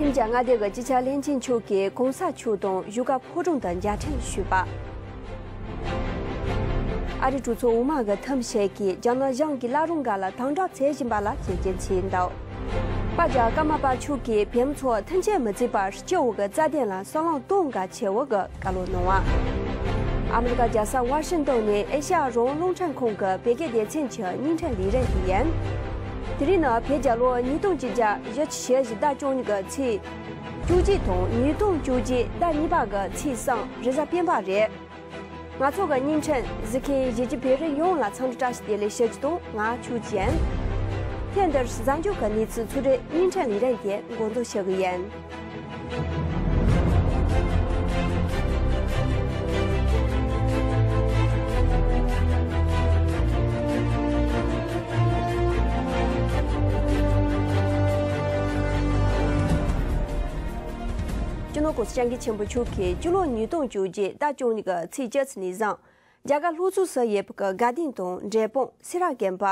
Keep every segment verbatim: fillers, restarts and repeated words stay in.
ཁྱིམ་བྱ་མངའ་སྡེ་གི་སྤྱི་ཁྱབ་བློན་ཆེན་མཆོག་གིས་གོང་ས་མཆོག་དང་བཞུགས་སྒར་ཕོ་བྲང་དུ་མཇལ་འཕྲད་ཞུས་པ། ཨ་རིའི་གྲོས་ཚོགས་འོག་མ་གི་ཐབས་ཤེས་ཀྱིས་རྒྱ་ནག་གཞུང་གིས་བླ་རུང་སྒར་ལ་དམ་དྲག་བྱེད་བཞིན་པ་ལ་ཞིབ་དཔྱད་བྱས་འདུག་པ་ཇག་ཀརྨ་པ་མཆོག་གིས་བོད་མི་ཚོ་མཐུན་རྐྱེན་མི་བརྩི་བར་སྤྱི་འོག་གི་རྩ་དོན་ལ་བསམ་བློ་གཏོང་དགོས་ཆེ་བོ་གི་བཀའ་སློབ་གནང་བ། ཨ་མི་རི་ཀ་རྒྱལ་ས་ཝ་ཤིང་ཏོན་ནས་ཨེ་ཤ་ཡ་རང་དབང་རླུང་འཕྲིན་ཁང་གི་བོད་སྐད་སྡེ་ཚན་གྱི་བརྙན་འཕྲིན་ལས་རིམ་དེ་ཡིན། དེ་རིང་ནི་བོད་རྒྱལ་ལོ་ཉིས་སྟོང་གཅིག་བརྒྱ་བཞི་བཅུ་ཞེ་བཞི་ཟླ་བཅུ་གཉིས་ཀྱི་ཚེས་བཅུ་གཅིག་དང་ཉིས་སྟོང་བཅོ་བརྒྱད་ཟླ་གཉིས་པ་གི་ཚེས་གསུམ་རེས་གཟའ་སྤེན་པ་རེད། ང་ཚོ་གི་བརྙན་འཕྲིན་གཟིགས་མཁན་གཞིས་བྱེས་བོད་རིགས་ཡོངས་ལ་འཚམས་འདྲི་བཀྲ་ཤིས་བདེ་ལེགས་ཞུ་རྒྱུ་དང་ང་ཆོས་ཅན། ཐེངས་འདིར་གཟའ་མཇུག་གི་གནས་ཚུལ་ཚུར་རེ་བརྙན་འཕྲིན་ལས་རིམ་དེ་འགོ་འཛུགས་ཞུ་གི་ཡིན། སྤྱི་ནོར་གོང་ས་སྐྱབས་མགོན་ཆེན་པོ་མཆོག་གིས་སྤྱི་ལོ་ཉིས་སྟོང་བཅོ་བརྒྱད་ཟླ་བཅུ་གཉིས་ཀྱི་ཚེས་བཅུ་ཚེས་ནས་བཟུང་རྒྱ་གར་ལྷོ་ཕྱོགས་སུ་ཡོད་པའི་དགའ་ལྡན་དང་འབྲས་སྤུངས་སེ་ར་དགོན་པ།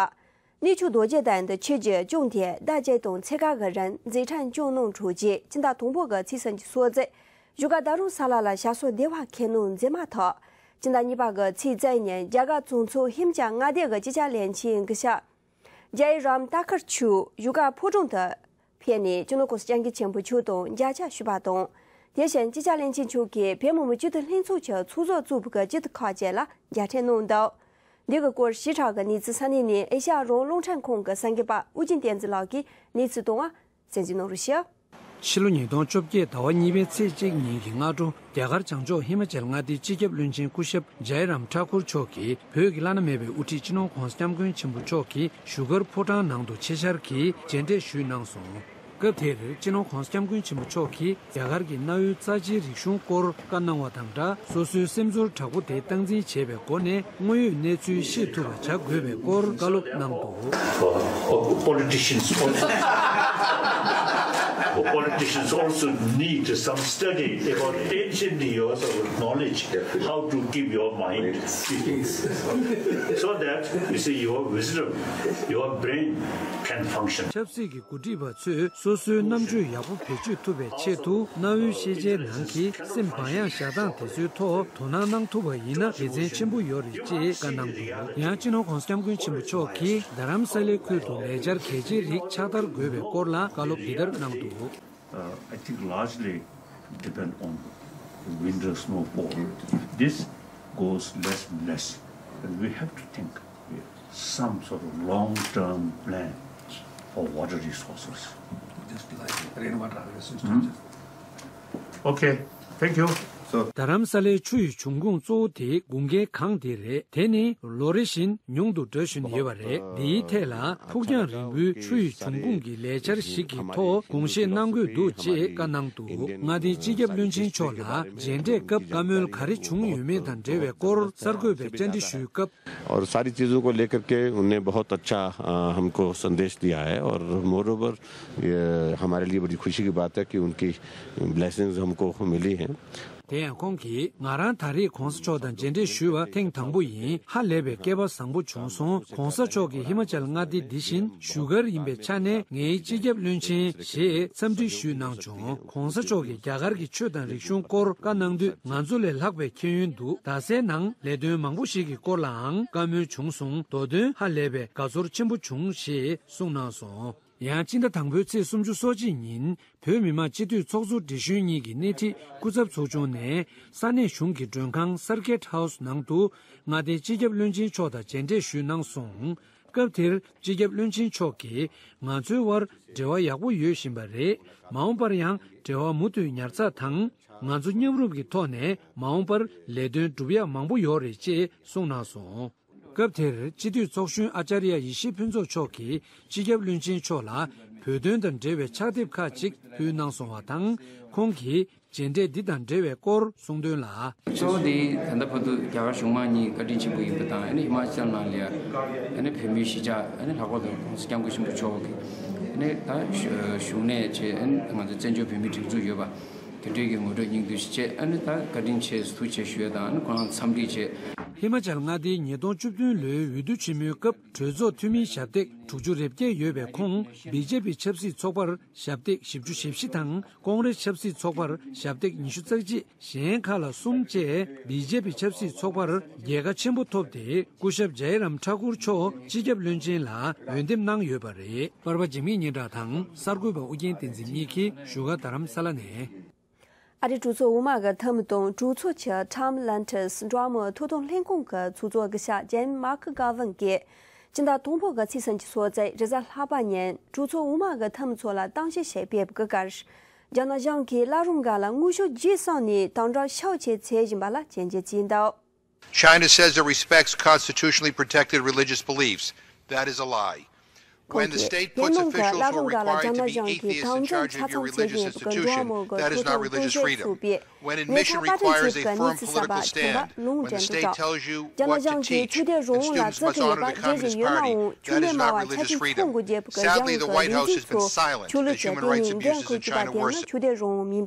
གནས་མཆོག་རྡོ་རྗེ་གདན་དུ་ཆོས་ཀྱི་བཅོམ་ལྡན་ཟླ་དགུ་དང་ཚེས་འགའ་གི་རིང་མཛད་འཕྲིན་བསྐྱངས་གནང་གྲོལ་རྗེས་སྤྱི་ཟླ་དང་པོ་གི་ཚེས་གསུམ་གྱི་སྲོག་རྩོད་བཞུགས་སྒར་རྡ་རམ་ས་ལ་ལ་ཞག་སོ་བདེ་བར་འཁེལ་གནང་མཛད་མ་ཐག་སྤྱི་ཟླ་གཉིས་པ་གི་ཚེས་བཅུ་ཉིན་རྒྱ་གར་གྲོས་ཚོགས་ཁྱིམ་བྱ་མངའ་སྡེ་གི་སྤྱི་ཁྱབ་བློན་ཆེན་སྐུ་ཞབས་ཇའི་རམ་ཏཱ་ཁར་མཆོག་བཞུགས་སྒར་ཕོ་བྲང་དུ་ཕེབས་ནས་སྤྱི་ནོར་གོང་ས་སྐྱབས་མགོན་ཆེན་པོ་མཆོག་དང་མཇལ་འཕྲད་ཞུས་པ་དང་། དེ་བཞིན་སྤྱི་ཁྱབ་བློན་ཆེན་མཆོག་གིས་བོད་མི་མང་སྤྱི་འཐུས་ལྷན་ཚོགས་ཀྱི་ཚོགས་གཙོ་གཙོས་པའི་སྤྱི་འཐུས་ཁག་བཅས་ལ་མཇལ་འཕྲད་གནང་འདུག་འདི་གི་སྐོར་ཞིབ་ཕྲ་གི་གནས་ཚུལ་ས་གནས་ནས་ཨེ་ཤ་ཡ་རང་དབང་རླུང་འཕྲིན་ཁང་གི་གསར་འགོད་པ་ཨུ་རྒྱན་བསྟན་འཛིན་ལགས་ཀྱིས་གནས་ཚུལ་གཏོང་བ་གསན་གཟིགས་གནང་རོགས་ཞུ། ཕྱི་ལོ་ཉིས་སྟོང་བཅོ་བརྒྱད་ཟླ་བ་གཉིས་པའི་ཚེས་གཅིག་ཉིན་གྱི་སྔ་དྲོ་རྒྱ་གར་བྱང་ཕྱོགས་ཧི་མ་ཅལ་མངའ་སྡེའི་སྤྱི་ཁྱབ་བློན་ཆེན་སྐུ་ཞབས་ཇའི་རམ་ཐཱ་ཁུར་མཆོག་གིས་བོད་ཀྱི་བླ་ན་མེད་པའི་དབུ་ཁྲིད་སྤྱི་ནོར་གོང་ས་སྐྱབས་མགོན་ཆེན་པོ་མཆོག་གི་བཞུགས་སྒར་ཕོ་བྲང་ནང་དུ་ཆེད་བཅར་གྱིས་མཇལ་འཕྲད་ཞུས་གནང་སོང་། སྐབས་དེར་སྤྱི་ནོར་གོང་ས་སྐྱབས་མགོན་ཆེན་པོ་མཆོག་གིས་རྒྱ་གར་གྱི་གནའ་བོའི་རྩ་ཆེའི་རིག་གཞུང་སྐོར་བཀའ་གནང་བ་དང་སྦྲགས། སོ་སོའི་སེམས་ཚོར་དྲག་པོ་དེ་སྟངས་འཛིན་བྱེད་པའི་སྒོ་ནས་དངོས་ཡོད་གནས་ཚུལ་ཤེས་ཐུབ་པ་བྱ་དགོས་པའི་སྐོར་བཀའ་སློབ་གནང་འདུག Politicians also, politicians also need some study about ancient years of knowledge, how to keep your mind, so that, you see, your wisdom, your brain can function. ཆབ་སྲིད་ཀྱི་འགོ་ཁྲིད་པ་ཚོས་སོ་སོའི་རྣམ་དཔྱོད་ཡག་པོ་བེད་སྤྱོད་ཐུབ་པའི་ཆེད་དུ་གནའ་བོའི་ཤེས་བྱའི་ནང་གི་སེམས་བག་ཡངས་བཞག་སྟངས་དེ་ཚོའི་ཐོག་དོ་སྣང་གནང་ཐུབ་པ་ཡིན་ན་དགེ་མཚན་ཆེན་པོ་ཡོད་རེད་ཅེས་བཀའ་གནང་འདུག་ཡང་སྤྱི་ནོར་གོང་ས་སྐྱབས་མགོན་ཆེན་པོ་མཆོག་གིས་རྡ་རམ་ས་ལའི་ཁུལ་དུ་ལས་འཆར་གལ་ཆེའི་རིགས་ཕྱག་བསྟར་དགོས་པའི་སྐོར་ལ་བཀའ་སློབ་འདི་ལྟར་གནང་འདུག Uh, I think largely depend on the winter snowfall. If this goes less and less, then we have to think some sort of long-term plan for water resources. Just like rainwater harvesting strategies. Okay, thank you. So རྡ་རམ་ས་ལའི་ཆུ་ཡི་འབྱུང་ཁུངས་གཙོ་བོ་དེ་དགུན་ཁའི་གངས་དེ་རེད། དེ་ནི་ལོ་རེ་བཞིན་ཉུང་དུ་འགྲོ་བཞིན་ཡོད་པ་རེད། འདིའི་ཐད་ལ་ཕུགས་རྒྱང་རིང་པོའི་ཆུ་ཡི་འབྱུང་ཁུངས་ཀྱི་ལས་འཆར་ཞིག་གི་ཐོག་དགོངས་བཞེས་གནང་དགོས་འདུག་ཅེས་བཀའ་གནང་འདུག་མངའ་སྡེའི་སྤྱི་ཁྱབ་བློན་ཆེན་མཆོག་ལ་མཇལ་འཕྲད་སྐབས་བཀའ་མོལ་ག་རེ་བྱུང་ཡོད་མེད་དང་འབྲེལ་བའི་སྐོར་གསར་འགོད་པས་བཅར་འདྲི་ཞུས་སྐབས། और सारी चीज़ों को लेकर के उन्होंने बहुत अच्छा, अ, हमको संदेश दिया है और मोर ओवर ये हमारे लिए बड़ी खुशी की बात है कि उनकी ब्लेसिंग्स हमको मिली हैं। དེ་ཡང་ཁོང་གིས་ང་རང་ད་རེས་གོང་ས་མཆོག་དང་མཇལ་འཕྲད་ཞུས་པ་ཐེངས་དང་པོ་ཡིན། ཧ་ལས་པའི་སྐལ་པ་བཟང་པོ་བྱུང་སོང་། གོང་ས་མཆོག་གིས་ཧི་མ་ཅལ་མངའ་སྡེ་འདི་བཞིན་བཞུགས་སྒར་ཡིན་པའི་ཆ་ནས་ངའི་སྤྱི་ཁྱབ་བློན་ཆེན་ཞེས་འཚམས་འདྲི་ཞུས་གནང་བྱུང་། གོང་ས་མཆོག་གིས་རྒྱ་གར་གྱི་ཆོས་དང་རིག་གཞུང་སྐོར་བཀའ་གནང་དུས་ང་ཚོ་ལས་ལྷག་པའི་ཤེས་ཡོན་འདུག་རྡ་སའི་ནང་ལས་དོན་མང་པོ་ཞིག་གི་སྐོར་ལའང་བཀའ་མོལ་བྱུང་སོང་། མདོ་དོན་ཧ་ལས་པའི་དགའ་ཚོར་ཆེན་པོ་བྱུང་ཞེས་གསུངས་གནང་སོང་། ཡང་སྤྱི་ཟླ་དང་པོའི་ཚེས་སུམ་ཅུ་སོ་གཅིག་ཉིན་བོད་མི་མང་སྤྱི་འཐུས་ཚོགས་གཙོ་སྒྲིག་གཞོན་གཉིས་ཀྱི་སྣེ་ཁྲིད་སྐུ་ཚབ་ཚོགས་ཆུང་ནས་ས་གནས་གཞུང་གི་མགྲོན་ཁང་Circuit House་ནང་དུ་མངའ་སྡེའི་སྤྱི་ཁྱབ་བློན་ཆེན་མཆོག་དང་མཇལ་འཕྲད་ཞུས་གནང་སོང་། སྐབས་དེར་སྤྱི་ཁྱབ་བློན་ཆེན་མཆོག་གིས་ང་ཚོའི་དབར་འབྲེལ་བ་ཡག་པོ་ཡོད་བཞིན་པ་རེད། མ་འོངས་པར་ཡང་འབྲེལ་བ་མུ་མཐུད་ཉར་ཚགས་དང་། ང་ཚོ་མཉམ་རུབ་ཀྱི་ཐོག་ནས་མ་འོངས་པར་ལས་དོན་སྒྲུབ་ཡག་མང་པོ་ཡོད་རེད་ཅེས་གསུངས་གནང་སོང་། སྐབས་དེར་སྤྱི་འཐུས་ཚོགས་གཞོན་ཨ་ཅཱརྱ་ཡེ་ཤེས་ཕུན་ཚོགས་མཆོག་གིས་སྤྱི་ཁྱབ་བློན་ཆེན་མཆོག་ལ་བོད་དོན་དང་འབྲེལ་བའི་ཕྱག་དེབ་ཁག་ཅིག་ཕུལ་གནང་སོང་བ་དང་། ཁོང་གིས་མཇལ་འཕྲད་འདི་དང་འབྲེལ་བའི་སྐོར་གསུངས་དོན་ལ། གཙོ་བོ་དེ་ད་ལྟ་བར་དུ་རྒྱ་གར་གཞུང་མང་གཉིས་བཀའ་དྲིན་ཆེན་པོ་ཡིན་པ་དང་། ཨ་ནི་ཧི་མ་ཅལ་ནང་ལ་ཡ་ཨ་ནི་བོད་མིའི་གཞིས་ཆགས་ཨ་ནི་ལྷག་པར་དུ་༸གོང་ས་༸སྐྱབས་མགོན་ཆེན་པོ་མཆོག་གིས་ཨ་ནི་ད་གཞུང་ནས་བྱས། ཨ་ནི་ང་ཚོ་བཙན་བྱོལ་བོད་མིའི་སྒྲིག་འཛུགས་ཡོད་པ་དེ་འདྲའི་གི་ངོ་སྤྲོད་སྙིང་བསྡུས་ཤིག་བྱས། ཨ་ནི་ད་བཀའ་དྲིན་ཆེ་ཐུགས་རྗེ་ཆེ་ཞུ་ཡ་དང་། ཨ་ནི་ཁོ་རང་འཚམས་འདྲི་བྱས། ཧི་མ་ཅལ་མངའ་སྡེའི་ཉིས་སྟོང་བཅུ་བདུན་ལོའི་འོས་བསྡུ་ཆེན་མོའི་སྐབས་གྲོས་ཚོགས་འཐུས་མིའི་ཞབས་སྟེགས་དྲུག་ཅུ་རེ་བརྒྱད་ཡོད་པའི་ཁོངས་བི་ཇེ་པི་ཆབ་སྲིད་ཚོགས་པར་ཞབས་སྟེགས་བཞི་བཅུ་ཞེ་བཞི་དང་ཀོང་རེས་ཆབ་སྲིད་ཚོགས་པར་ཞབས་སྟེགས་ཉི་ཤུ་རྩ་གཅིག་གཞན་ཁག་ལ་གསུམ་བཅས་བི་ཇེ་པི་ཆབ་སྲིད་ཚོགས་པར་རྒྱལ་ཁ་ཆེན་པོ་ཐོབ་སྟེ་སྐུ་ཞབས་ཇའི་རམ་ཐ་ཀུར་མཆོག་སྤྱི་ཁྱབ་བློན་ཆེན་ལ་འོས་འདེམས་གནང་ཡོད་པ་རེད། པར་པ་འཇིགས་མེད་སྙན་གྲགས་དང་གསར་འགོད་པ་ཨུ་རྒྱན་བསྟན་འཛིན་གཉིས་ཀྱིས་བཞུགས་སྒར་རྡ་རམ་ས་ལ་ནས། ཨ་རིའི་གྲོས་ཚོགས་འོག་མ་གི་འཐུས་མི་དང་གྲོས་ཚོགས་ཀྱི་ཊམ་ལན་ཊིས་འགྲོ་བ་མིའི་ཐོབ་ཐང་ལྷན་ཁང་གི་ཚོགས་གཙོ་སྐུ་ཞབས་ཇེམ་མཱ་ཁི་གྷ་ཝན་གྱིས་སྤྱི་ཟླ་དང་པོ་གི་ཚེས་སུམ་ཅུ་ཚོགས་གཙོས་རེས་གཟའ་ལྷག་པ་ཉིན་གྲོས་ཚོགས་འོག་མ་གི་འཐུས་མི་ཚོ་ལ་གཏམ་བཤད་བྱེད་ཕེབས་པའི་སྐབས། རྒྱ་ནག་གཞུང་གིས་བླ་རུང་སྒར་ལ་དངོས་ཤུགས་རྒྱས་བསྲིངས་ནས་དམ་དྲག་ཤུགས་ཆེ་བྱེད་བཞིན་པ་ལ་སྐྱོན་བརྗོད་བྱས་འདུག། China says it respects constitutionally protected religious beliefs. That is a lie. When the state puts officials who are required to be atheists in charge of your religious institution, that is not religious freedom. When admission requires a firm political stand, when the state tells you what to teach, and students must honor the Communist Party, that is not religious freedom. Sadly, the White House has been silent as human rights abuses in China worsen.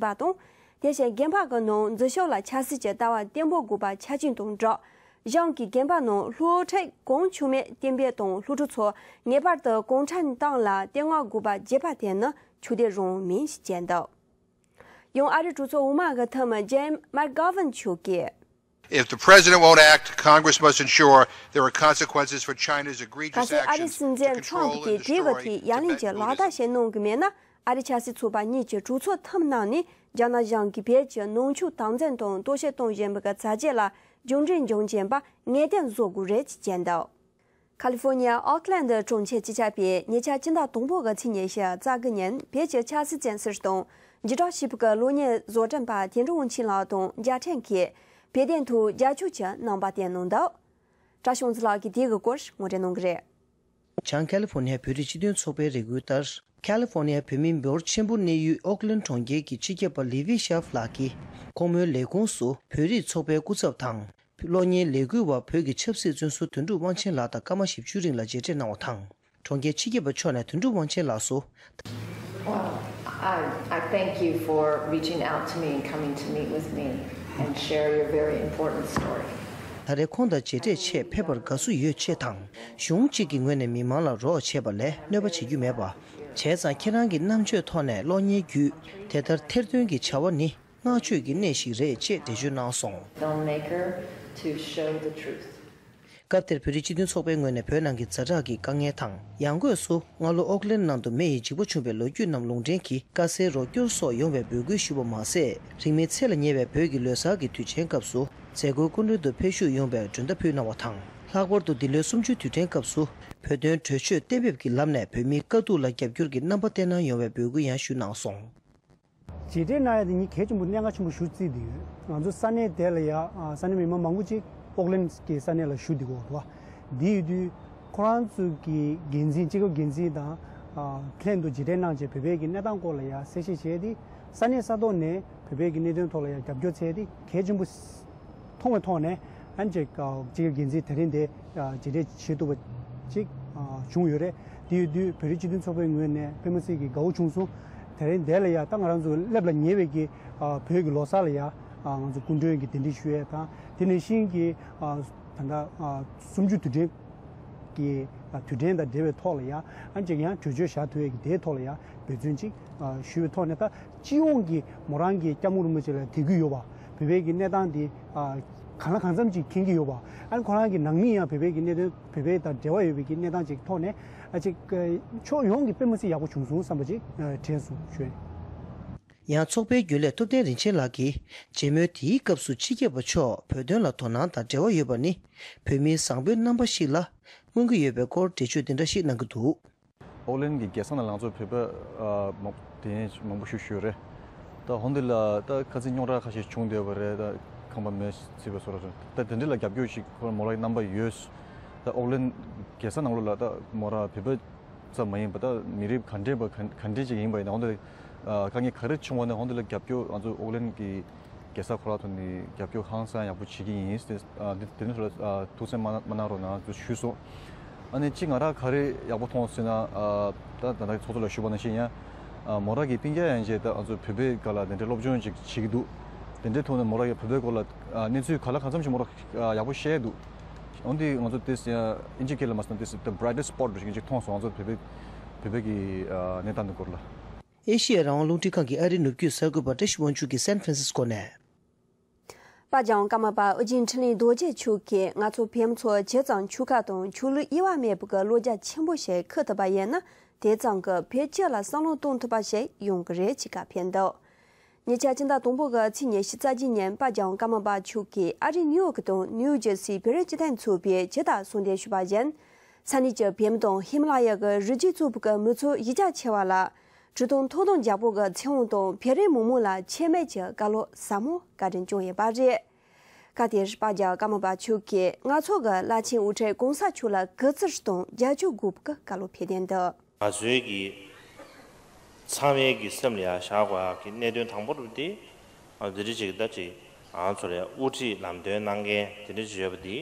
དེ་བཞིན་རྒན་པ་གི་ནང་འཛུལ་ཞུགས་ལ་ཆབ་སྲིད་ཀྱི་ལྟ་བ་བརྟན་པོ་དགོས་པ་ཆ་རྐྱེན་དང་སྦྲགས། གཞུང་གིས་རྒན་པ་ནང་སློབ་ཁྲིད་གང་བྱུང་མེད་གཏན་འབེབས་དང་སློབ་ཕྲུག་ཚོ་ངེས་པར་དུ་གུང་ཁྲན་ཏང་ལ་བསྟོད་བསྔགས་དགོས་པ་བརྗོད་པ་དེ་ནི་ཆོས་དད་རང་མིན་ཞེས་བརྗོད་འདུག། ཡང་ཨ་རིའི་གྲོས་ཚོགས་འོག་མ་གི་འཐུས་མི་ཇེམ་མཱ་ཁི་གྷ་ཝན་མཆོག་གིས། If the president won't act, Congress must ensure there are consequences for China's egregious actions to control and destroy Tibet Buddhism. ཁ་སང་ཨ་རིའི་སྲིད་འཛིན་ཊམ་གྱིས་དེ་གི་ཐད་ཡ་ལན་གྱི་ལག་བསྟར་བྱེད་གནང་གི་མེད་ན། ཨ་རི་ཆབ་སྲིད་ཚོགས་པ་གཉིས་ཀྱི་གྲོས་ཚོགས་འཐུས་མི་རྣམས་ནས་རྒྱ་ནག་གཞུང་གིས་བོད་ཀྱི་ནང་ཆོས་དམ་འཛིན་དང་གཏོར་བཤིག་གཏོང་བཞིན་པའི་གི་བྱ་སྤྱོད་ལ་རྒྱུན་འཁྱོངས་འབྱུང་ཆེན་པ་ངེས་གཏན་བཟོ་དགོས་རེད་ཅེས་བརྗོད་འདུག། ཁ་ལི་ཧྥོ་ནི་ཡ་ཨོག་ལན་ཌི་གྲོང་ཁྱེར་སྤྱི་ཁྱབ་པས་ཉེ་ཆར་སྤྱི་ཟླ་དང་པོ་གི་ཚེས་ཉི་ཤུ་རྩ་དགུ་ཉིན་བོད་ཀྱི་ཆབ་སྲིད་བཙོན་ཟུར་དང་བརྒྱུད་བསྒྲགས་བྱེད་པའི་གི་གློག་བརྙན་བཟོ་སྐྲུན་པ་དོན་གྲུབ་དབང་ཆེན་ལགས་དང་མཇལ་འཕྲད་ཀྱིས་བོད་དོན་ཐོག་རྒྱབ་སྐྱོར་གྱི་རྣམ་པ་བསྟན་གནང་འདུག། བཀྲ་ཤིས་དབང་འདུས་ལགས་ཀྱིས་དེ་གི་སྐོར་ངོ་སྤྲོད་གནང་གི་རེད། བྱང་ཁ་ལི་ཧྥོ་ནི་ཡ་བོད་རིགས་སྤྱི་མཐུན་ཚོགས་པའི་རེ་སྐུལ་ལྟར། ཁ་ལི་ཧྥོ་ནི་ཡ་བོད་མིའི་འབྱོར་ཆེན་པོ་གནས་ཡུལ་ཨོག་ལན་གྲོང་ཁྱེར་གྱི་སྤྱི་ཁྱབ་པ་ལི་ཝི་ཤཱབ་ལགས་ཀྱིས་ཁོང་མོའི་ལས་ཁུངས་སུ་བོད་རིགས་ཚོགས་པའི་སྐུ་ཚབ་དང་། གློག་བརྙན་ལས་འགུལ་བ་བོད་ཀྱི་ཆབ་སྲིད་བཙོན་ཟུར་དོན་གྲུབ་དབང་ཆེན་ལགས་དང་སྐར་མ་བཞི་བཅུ་རིང་ལ་མཇལ་འཕྲད་གནང་བ་དང་། གྲོང་ཁྱེར་སྤྱི་ཁྱབ་པ་མཆོག་ནས་དོན་གྲུབ་དབང་ཆེན་ལགས་སུ། Well, I, I thank you for reaching out to me and coming to meet with me and share your very important story. ད་རེས་ཁོང་དང་མཇལ་འཕྲད་ཆེད་ཕེབས་པར་དགའ་བསུ་ཡོད་ཅེས་དང་། གཞུང་གཅིག་གི་ངོས་ནས་མི་མང་ལ་རོགས་བྱས་པ་ལས་གནོད་པ་བྱེད་རྒྱུ་མེད་པ། བྱས་ཙང་ཁྱེད་རང་གི་རྣམ་དཔྱོད་ཐོག་ནས་གློག་བརྙན་བརྒྱུད་དེ་ལྟར་ཐེར་འདོན་གྱི་བྱ་བ་ནི། བསྔགས་བརྗོད་ཀྱི་གནས་ཤིག་རེད་ཅེས་འགྲེལ་བརྗོད་གནང་སོང་། Filmmaker to show the truth. སྐབས་དེར་བོད་རིགས་སྤྱི་མཐུན་ཚོགས་པའི་ངོས་ནས་བོད་ནང་གི་ཛ་དྲག་གི་དཀའ་ངལ་དང་། ཡང་སྒོས་སུ་སྔ་ལོ་ཨོག་ལན་ནང་དུ་མེ་ཡི་འཇིགས་པ་བྱུང་བའི་ལོ་རྒྱུས་རྣམས་ལུང་འདྲེན་གྱིས་དཀའ་སེལ་རོགས་སྐྱོར་སོགས་ཡོང་བའི་འབོད་སྐུལ་ཞུས་པ་མ་ཟད། རིང་མིན་ཚེས་ལ་ཉེ་བའི་བོད་ཀྱི་ལོ་གསར་གྱི་དུས་ཆེན་སྐབས་སུ་མཛད་སྒོའི་སྐུ་མགྲོན་དུ་ཕེབས་ཞུགས་ཡོང་བའི་མགྲོན་བརྡ་ཕུལ་གནང་བ་དང་། ལྷག་པར་དུ་འདི་ལོའི་གསུམ་བཅུའི་དུས་དྲན་སྐབས་སུ་བོད་དོན་གྲོས་ཆོད་གཏན་འབེབས་ཀྱི་ལམ་ནས་བོད་མིའི་དཀའ་སྡུག་ལ་རྒྱབ་སྐྱོར་གྱི་རྣམ་པ་བསྟན་གནང་ཡོང་བའི་འབོད་སྐུལ་ཡང་ཞུས་གནང་སོང་། རྗེས་དྲན་གནང་ཡ་དེ་ངས་གལ་ཆེན་པོ་གནད་འགག་ཆེན་པོ་ཞེ་པོ་བརྩིས་བསྡད་ཡོད། ང་ཚོ་ས་གནས་དེ་ལ་ཡ་ས་གནས་མི་མང་མང་པོ་ཅིག་ཨོག་ལན་གྱི་ས་གནས་ལ་བཞུགས་བསྡད་ཀྱི་ཡོད་རེད་བ། དེ་ཡོད་དུས་ཁོ་རང་ཚོ་གི་འགན་འཛིན་སྤྱི་ཁྱབ་འགན་འཛིན་དང་ལྷན་དུ་རྗེས་དྲན་གནང་བྱས་བོད་པའི་གི་གནས་སྟངས་སྐོར་ལ་ཡ་གསལ་བཤད་བྱས་ཏེ་ས་གནས་ས་ཐོག་ནས་བོད་པའི་གི་གནད་དོན་ཐོག་ལ་ཡ་རྒྱབ་སྐྱོར་བྱས་ཏེ་གལ་ཆེན་པོ། མཐོང་བའི་ཐོག་ནས་ཨ་ནི་ཅིག་སྤྱི་ཁྱབ་འགན་འཛིན་དེ་རིང་འདིར་མཇལ་འཕྲད་བྱེད་ཐུབ་པ་ཅིག་བྱུང་ཡོད་རེད། དེ་ཡོད་དུས་བོད་རིགས་སྤྱི་མཐུན་ཚོགས་པའི་ངོས་ནས་དཔེ་མི་སྲིད་ཀྱི་དགའ་བོ་བྱུང་སོང་། དེ་རིང་འདིར་ལ་ཡ་ད་ང་རང་ཚོ་སླེབས་ལ་ཉེ་བའི་གི་བོད་ཀྱི་ལོ་གསར་ལ་ཡ་ང་ཚོ་སྐུ་མགྲོན་གྱི་གདན་འདྲེན་ཞུ་ཡས་དང་དེ་ནང་བཞིན་གྱི་ད་ལྟ་གསུམ་བཅུ་དུས་དྲན་གྱི་དུས་དྲན་དང་འབྲེལ་བའི་ཐོག་ལ་ཡ་ཨ་ནི་ཅིག་ཡང་གྲོས་ཆོད་བཞག་ཐུབ་ཡས་ཀྱི་དེའི་ཐོག་ལ་ཡ་འབད་བརྩོན་ཅིག་ཞུ་བའི་ཐོག་ནས་ད། སྤྱི་ཡོངས་ཀྱི་མོ་རང་གི་སྐྱབས་མགོན་རིན་པོ་ཆེ་ལ་དད་གུས་ཡོད་པ། བོད་པའི་གི་གནས་སྟངས་འདི་གང་ལ་གང་འཚམ་ཅིག་མཁྱེན་གྱི་ཡོད་པ། ཨ་ནི་ཁོ་རང་གི་ནང་མི་ཡང་བོད་པའི་གི་གནད་དོན་བོད་པའི་དང་འབྲེལ་བ་ཡོད་པའི་གི་གནས་སྟངས་ཅིག་ཐོག་ནས་ཨ་ཅིག་ཕྱོགས་ཡོངས་ཀྱི་དཔེ་མི་སྲིད་ཡག་པོ་བྱུང་སོང་བསམ་པ་ཅིག་དྲན་སོང་ཞུ། ཡང་ཚོགས་པའི་རྒྱུན་ལས་ཐུབ་བསྟན་རིན་ཆེན་ལགས་ཀྱིས་མཇལ་མོལ་དེའི་སྐབས་སུ་སྤྱི་ཁྱབ་པ་མཆོག་བོད་དོན་ལ་དོ་སྣང་དང་འབྲེལ་བ་ཡོད་པ་ནི་བོད་མིའི་བཟང་པོའི་རྣམ་པ་ཞིག་ལ་མངོན་གྱི་ཡོད་པའི་སྐོར་འགྲེལ་བརྗོད་འདི་འདྲ་ཞིག་གནང་གི་འདུག། ཨོག་ལན་གྱི་རྒྱལ་ས་ནང་ལ་ང་ཚོ་བོད་པ་ཨ་མང་དེ་མང་པོ་ཞིག་བཞུགས་རེད། ད་འོན་ཏེ་ལ་ད་ཁ་སང་རྙོག་དྲ་ཁ་ཤས་བྱུང་བསྡད་པ་རེད། ད་ཁང་པ་མེ་ཚིག་པ་སོགས་རེད། ད་དེ་འདྲ་ལ་རྒྱབ་སྐྱོར་ཞིག་ཁོ་རང་མོ་རང་གི་རྣམ་པ་ཡོད། ད་ཨོག་ལན་རྒྱལ་ས་ནང་ལོགས་ལ་ད་མོ་རང་བོད་པ་ཙམ་མ་ཡིན་པ་ད་མི་རིགས་ག་འདྲས་པ་ག་ག་འདྲས་ཅིག་ཡིན་པ་ཡིན་ན་འོན་ཏེ་ཨ་དཀའ་ངལ་ག་རེ་བྱུང་བ་ནས་འོན་ཏེ་ལ་རྒྱབ་སྐྱོར་ང་ཚོ་ཨོག་ལན་གྱི་རྒྱལ་ས་ཁོ་རང་ཐོག་ནས་རྒྱབ་སྐྱོར་ཧང་སང་ཡག་པོ་བྱེད་ཀྱི་ཡིན། དེ་ཨ་དེ་དེ་ནས་ལ་ཨ་ཐུགས་སེམས་མ་མ་གནང་རོགས་གནང་ཞུས་སོང་། ཨ་ནི་གཅིག་ང་རང་ག་རེ་ཡག་པོ་མཐོང་ཟེར་ན་ཨ་ད་ད་ལྟ་ཚོགས་གཙོ་ལ་ཞུས་པ་ནང་བཞིན་ཡང་ཨ་མོ་རང་གི་སྤུན་ཀྱག་ཡང་བྱས་ད་ང་ཚོ་བོད་པའི་སྒང་ལ་དེ་འདྲའི་སློབ་སྦྱོང་ཅིག་བྱེད་ཀྱི་འདུག། དེ་འདྲའི་ཐོག་ནས་མོ་རང་གི་བོད་པའི་སྐོར་ལ་ཨ་གནས་ཚུལ་ག་ལ་གང་འཚམ་ཞིག་མོ་རང་ཨ་ཡག་པོ་བཤད་འདུག། འོན་ཏེ་ང་ཚོ་དེ་ཨིན་ཇི་སྐད་ལ་མ་སོང་དེ་the brightest spot་རེ་ཞིག་ཅིག་མཐོང་སོང་། ང་ཚོ་བོད་པའི་བོད་པའི་གི་གནས་སྟངས་དེ་སྐོར་ལ། ཨེ་ཤི་ཡའི་རང་དབང་རླུང་འཕྲིན་ཁང་གི་ཨ་རིའི་ནུབ་རྒྱུད་གསར་འགོད་པ་བཀྲ་ཤིས་དབང་ཕྱུག་གིས་སན་ཧྥ་རན་སིས་ཀོ་ནས། པ་ལྗང་ཀརྨ་པ་ཨོ་རྒྱན་འཕྲིན་ལས་རྡོ་རྗེ་མཆོག་གིས་ང་ཚོ་བོད་མི་ཚོ་ཇི་ཙམ་ཆོལ་ཁ་དང་ཆོས་ལུགས་དབྱེ་བ་མེད་པའི་གི་བློ་རྒྱ་ཆེན་པོ་ཞིག་ཁུར་ཐུབ་པ་ཡིན་ན། དེ་ཙམ་གྱིས་བོད་སྤྱི་ལ་བསམ་བློ་གཏོང་ཐུབ་པ་ཞིག་ཡོང་གི་རེད་ཅེས་བཀའ་ཕེབས་འདུག་ཉེ་ཆར་ཕྱི་ཟླ་དང་པོ་གི་ཚེས་ཉི་ཤུ་རྩ་བརྒྱད་ཉིན་པ་ལྗང་ཀརྨ་པ་མཆོག་གིས་ཨ་རིའི་ནིའུ་ཡོག་དང་ནིའུ་ཇར་སིའི་བོད་རིགས་སྤྱི་མཐུན་ཚོགས་པས་ཇི་ལྟར་གསུངས་དོན་ཞུས་པ་བཞིན། ས་གནས་ཀྱི་བོད་མི་དང་ཧི་མ་ལ་ཡ་གི་རི་རྒྱུད་གཙོ་བོ་གི་མི་ཚོགས་གཞི་རྒྱ་ཆེ་བ་ལ། གྲོས་དོན་ཐོག་དང་རྒྱལ་པོ་གི་ཚེ་དབང་དང་བོད་རིགས་མི་མང་ལ་ཆེད་མེད་ཀྱི་བཀའ་སློབ་ཟབ་མོ་བཀའ་དྲིན་བསྐྱངས་ཡོད་པ་རེད། སྐབས་དེར་པ་ལྗང་ཀརྨ་པ་མཆོག་གིས་ང་ཚོ་གི་བླ་ཆེན་དབུ་ཁྲིད་གོང་ས་མཆོག་ལ་གུས་བརྩི་དང་རྒྱབ་སྐྱོར་དགོས་པའི་བཀའ་སློབ་ཕེབས་དོན་དུ། ང་ཚོའི་གི་ཚང་མའི་གི་སེམས་ལ་ཡང་བཞག་དགོས་ཡག་གི་གནད་དོན་དང་པོ་རུ་དེ་ང་འདི་འདྲ་ཅིག་ད་ཅིག་ང་ཚོ་ལ་དབུ་ཁྲིད་ལམ་སྟོན་གནང་མཁན་དེ་འདྲ་ཅིག་ཡོད་པ་དེ་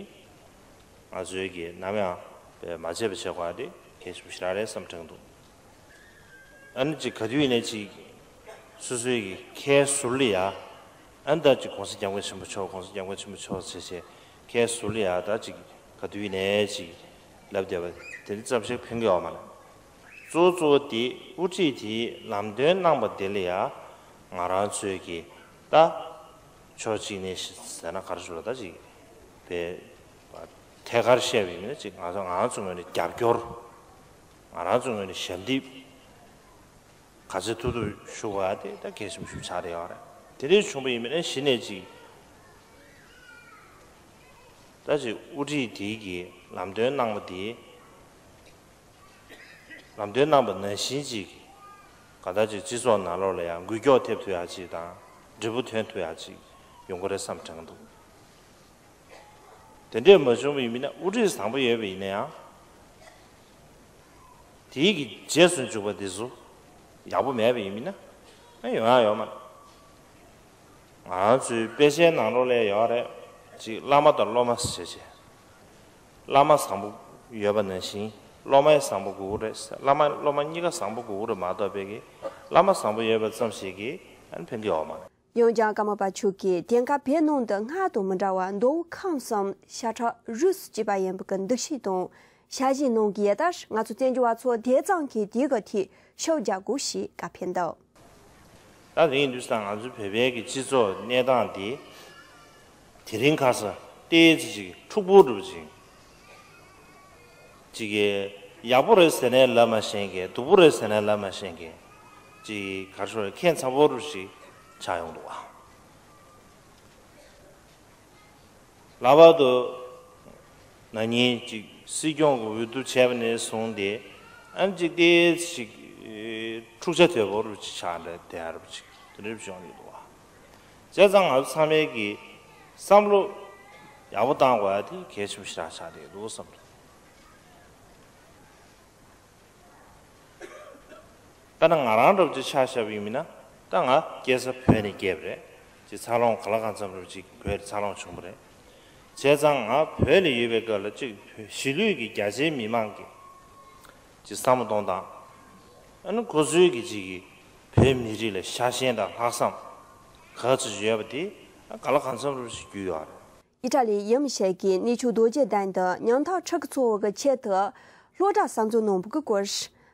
ང་ཚོའི་གི་ནམ་ཡང་མ་བརྗེད་པ་བྱེད་དགོས་ཡག་དེ་གལ་ཆེན་པོ་ཞེ་དྲག་རེད་བསམ་དྲན་འདུག་ཨ་ནི་ཅིག་ག་དུས་ཡིན་ནའི་ཅིག་སོ་སོའི་གི་ཁའི་ཟུར་ལ་ཡ། ཨ་ནི་ད་ཅིག་གོང་ས་སྐྱབས་མགོན་ཆེན་པོ་མཆོག་གོང་ས་སྐྱབས་མགོན་ཆེན་པོ་མཆོག་ཟེར་བྱས་ཁའི་ཟུར་ལ་ཡ་ད་ཅིག་ག་དུས་ཡིན་ནའི་ཅིག་ལབ་བསྡད་པ་དེ་འདྲ་ཙམ་ཞིག་ཕན་གི་ཡོད་མ་རེད། གཙོ་བོ་གཙོ་བོ་དེ་དབུ་ཁྲིད་དེས་ལམ་སྟོན་གནང་པ་དེ་ལ་ཡ་ང་རང་ཚོའི་གི་ད་ཕྱོགས་གཅིག་ནས་ཟེར་ན་ག་རེ་ཞུ་ལ་ད་ཅིག་པའི་ཐད་ཀར་བཤད་པ་ཡིན་ན་ཅིག་ང་ཚོ་ང་རང་ཚོའི་ངོས་ནས་རྒྱབ་སྐྱོར། ང་རང་ཚོའི་ངོས་ནས་ཞབས་འདེགས་ག་ཚོད་ཐུབ་ཐུབ་ཞུ་དགོས་ཡ་དེ་ད་གལ་ཆེན་པོ་ཞིག་ཆགས་བསྡད་ཡོད་རེད། དེ་འདྲ་བྱུང་བ་ཡིན་པ་ན་གཞི་ནས་ཅིག་ད་ཅིག་དབུ་ཁྲིད་དེ་གིས་ལམ་སྟོན་གནང་བ་དེ་ལམ་སྟོན་གནང་པ་ནང་བཞིན་ཅིག་ག་ད་ཅིག་སྤྱི་ཚོགས་ནང་ལོགས་ལ་ཡང་འགུལ་སྐྱོད་ཐེབས་ཐུབ་ཡ་ཅིག་དང་འབྲས་བུ་ཐོན་ཐུབ་ཡ་ཅིག་ཡོང་གི་རེད་བསམ་དྲན་གྱི་འདུག་དེ་འདྲས་མ་བྱུང་བ་ཡིན་ན་དབུ་ཁྲིད་བཟང་པོ་ཡོད་པ་ཡིན་ན་ཡང་། དེའི་གི་རྗེས་སུ་འཇུག་པ་དེ་ཚོ་ཡག་པོ་མེད་པ་ཡིན་ན་ཨ་ཡོང་ཡ་ཡོད་མ་རེད། ང་ཚོའི་དཔེ་ཆའི་ནང་ལོགས་ལ་ཡོད་རེད། ཅིག་བླ་མ་དང་སློབ་མ་ཟེར་བྱས། བླ་མ་བཟང་པོ་ཡོད་པ་ནང་བཞིན་སློབ་མ་བཟང་པོ་དགོས་རེད། བླ་མ་སློབ་མ་གཉིས་ཀ་བཟང་པོ་དགོས་རེད་མ་གཏོགས་པའི་གི་བླ་མ་བཟང་པོ་ཡོད་པ་ཙམ་ཞིག་གིས་ཨ་ནི་ཕན་གི་ཡོད་མ་རེད། ཡང་ལྗང་ཀརྨ་པ་མཆོག་གིས་དེང་སྐབས་བོད་ནང་དུ་སྔར་དང་མི་འདྲ་བར་མདོ་དབུས་ཁམས་གསུམ་ཤ་ཁྲག་རུས་སུ་གཅིག་པ་ཡིན་པའི་གི་འདུ་ཤེས་དང་ཤ་ཞེན་གནང་གི་ཡོད་ལྟར། ང་ཚོ་བཙན་བྱོལ་བ་ཚོ་དེ་ཙམ་གྱིས་དེའི་གི་ཐད་ཤུགས་རྒྱག་དགོས་ཞེས་བཀའ་ཕེབས་འདུག་ད་དེ་ཡིན་དུས་ཙང་ང་ཚོའི་བོད་པའི་གི་སྤྱི་ཚོགས་གནས་སྟངས་དེ་དེ་རིང་ཁ་སང་ཏོག་ཙམ་ཅིག་འཁྲུག་པོ་འགྲོ་བཞིན། ཅིག་གིས་ཡག་པོ་རེད་ཟེར་ནའི་ལབ་མ་ཤེས་མཁན། སྡུག་པོ་རེད་ཟེར་ནའི་ལབ་མ་ཤེས་མཁན། ཅིག་ག་རེ་ཞུ་རེད། ཁྱད་མཚར་པོ་རུ་ཞིག་ཆགས་ཡོང་འདུག་བ། ལྷག་པར་དུ་ན་ནིང་ཅིག་སྲིད་སྐྱོང་གི་འོས་བསྡུ་བྱས་པ་ནས་བཟུང་སྟེ་ཨ་ནི་ཅིག་ཏོག་ཙམ་ཅིག་འཁྲུག་ཆ་དོད་པོ་རུ་ཅིག་ཆགས་འདྲ་དེ་ཨ་རུ་ཅིག་དེ་འདྲ་བྱུང་ཡོད་འདུག་བ། བྱས་ཙང་ང་ཚོ་ཚང་མས་ཀྱི་བསམ་བློ་ཡག་པོ་བཏང་དགོས་ཡ་དེ་གལ་ཆེན་པོ་ཞེ་དྲག་ཆགས་བསྡད་འདུག་བསམ་འདུག་ད་ནི་ང་རང་འདྲ་པོ་ཅིག་ཆ་བཞག་པ་ཡིན་ན་ད་ང་སྐྱེས་ས་བོད་ནས་སྐྱེས་པ་རེད། ཅིག་འཚར་ལོངས་ག་ལ་གང་འཚམ་འདྲ་པོ་ཅིག་བོད་ལ་འཚར་ལོངས་བྱུང་བ་རེད། བྱས་ཙང་ང་བོད་ལ་ཡོད་པའི་སྐབས་ལ་ཅིག་གཞིས་ལུས་ཀྱི་རྒྱ་ཆེའི་མི་མང་གི་ཅིག་བསམ་བློ་གཏོང་སྟངས། ཨ་ནི་ཁོ་ཚོའི་གི་ཅིག་གི་བོད་མི་རིགས་ལ་ཤ་ཞེན་དང་ལྷག་བསམ་ག་ཚོད་ཅིག་ཡོད་པ་དེ་ག་ལ་གང་འཚམ་འདྲ་པོ་ཅིག་རྒྱུས་ཡོད་རེད། ཨི་ཊ་ལི་ཡུལ་མི་ཞིག་གིས་གནས་མཆོག་རྡོ་རྗེ་གདན་དུ་ཉམ་ཐག་ཕྲུ་གུ་ཚོ་བོ་གི་ཆེད་དུ་སློབ་གྲྭ་གསར་འཛུགས་གནང་བ་གི་སྐོར།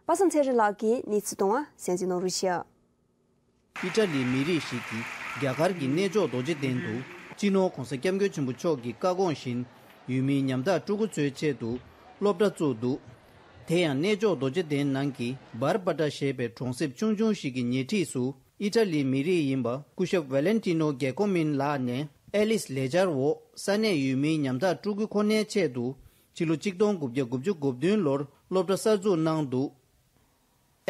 པ་སངས་ཚེ་རིང་ལགས་ཀྱིས་གནས་ཚུལ་དང་གསན་གཟིགས་གནང་རོགས་ཞུ། ཨི་ཊ་ལིའི་མི་རིགས་ཤིག་གིས་རྒྱ་གར་གྱི་གནས་མཆོག་རྡོ་རྗེ་གདན་དུ་སྤྱི་ནོར་༧གོང་ས་༧སྐྱབས་མགོན་ཆེན་པོ་མཆོག་གི་བཀའ་དགོངས་བཞིན་ཡུལ་མིའི་ཉམ་ཐག་ཕྲུ་གུ་ཚོའི་ཆེད་དུ་སློབ་གྲྭ་བཙུགས་འདུག་དེ་ཡང་གནས་མཆོག་རྡོ་རྗེ་གདན་ནང་གི་བར་པ་ཏྲ་ཞེས་པའི་གྲོང་གསེབ་ཆུང་ཆུང་ཞིག་གི་ཉེ་འཁྲིས་སུ། ཨི་ཊ་ལིའི་མི་རིགས་ཡིན་པ་སྐུ་ཞབས་ཝེ་ལན་ཏི་ནོ་རྒྱལ་ཁོ་མིན་ལགས་ནས་ཨེ་ལིས་ལས་འཆར་འོག་ས་གནས་ཡུལ་མིའི་ཉམ་ཐག་ཕྲུ་གུ་ཁོ་ནའི་ཆེད་དུ་ཕྱི་ལོ་ཆིག་སྟོང་དགུ་བརྒྱ་དགུ་བཅུ་གོ་བདུན་ལོར་སློབ་གྲྭ་གསར་འཛུགས་གནང་འདུག་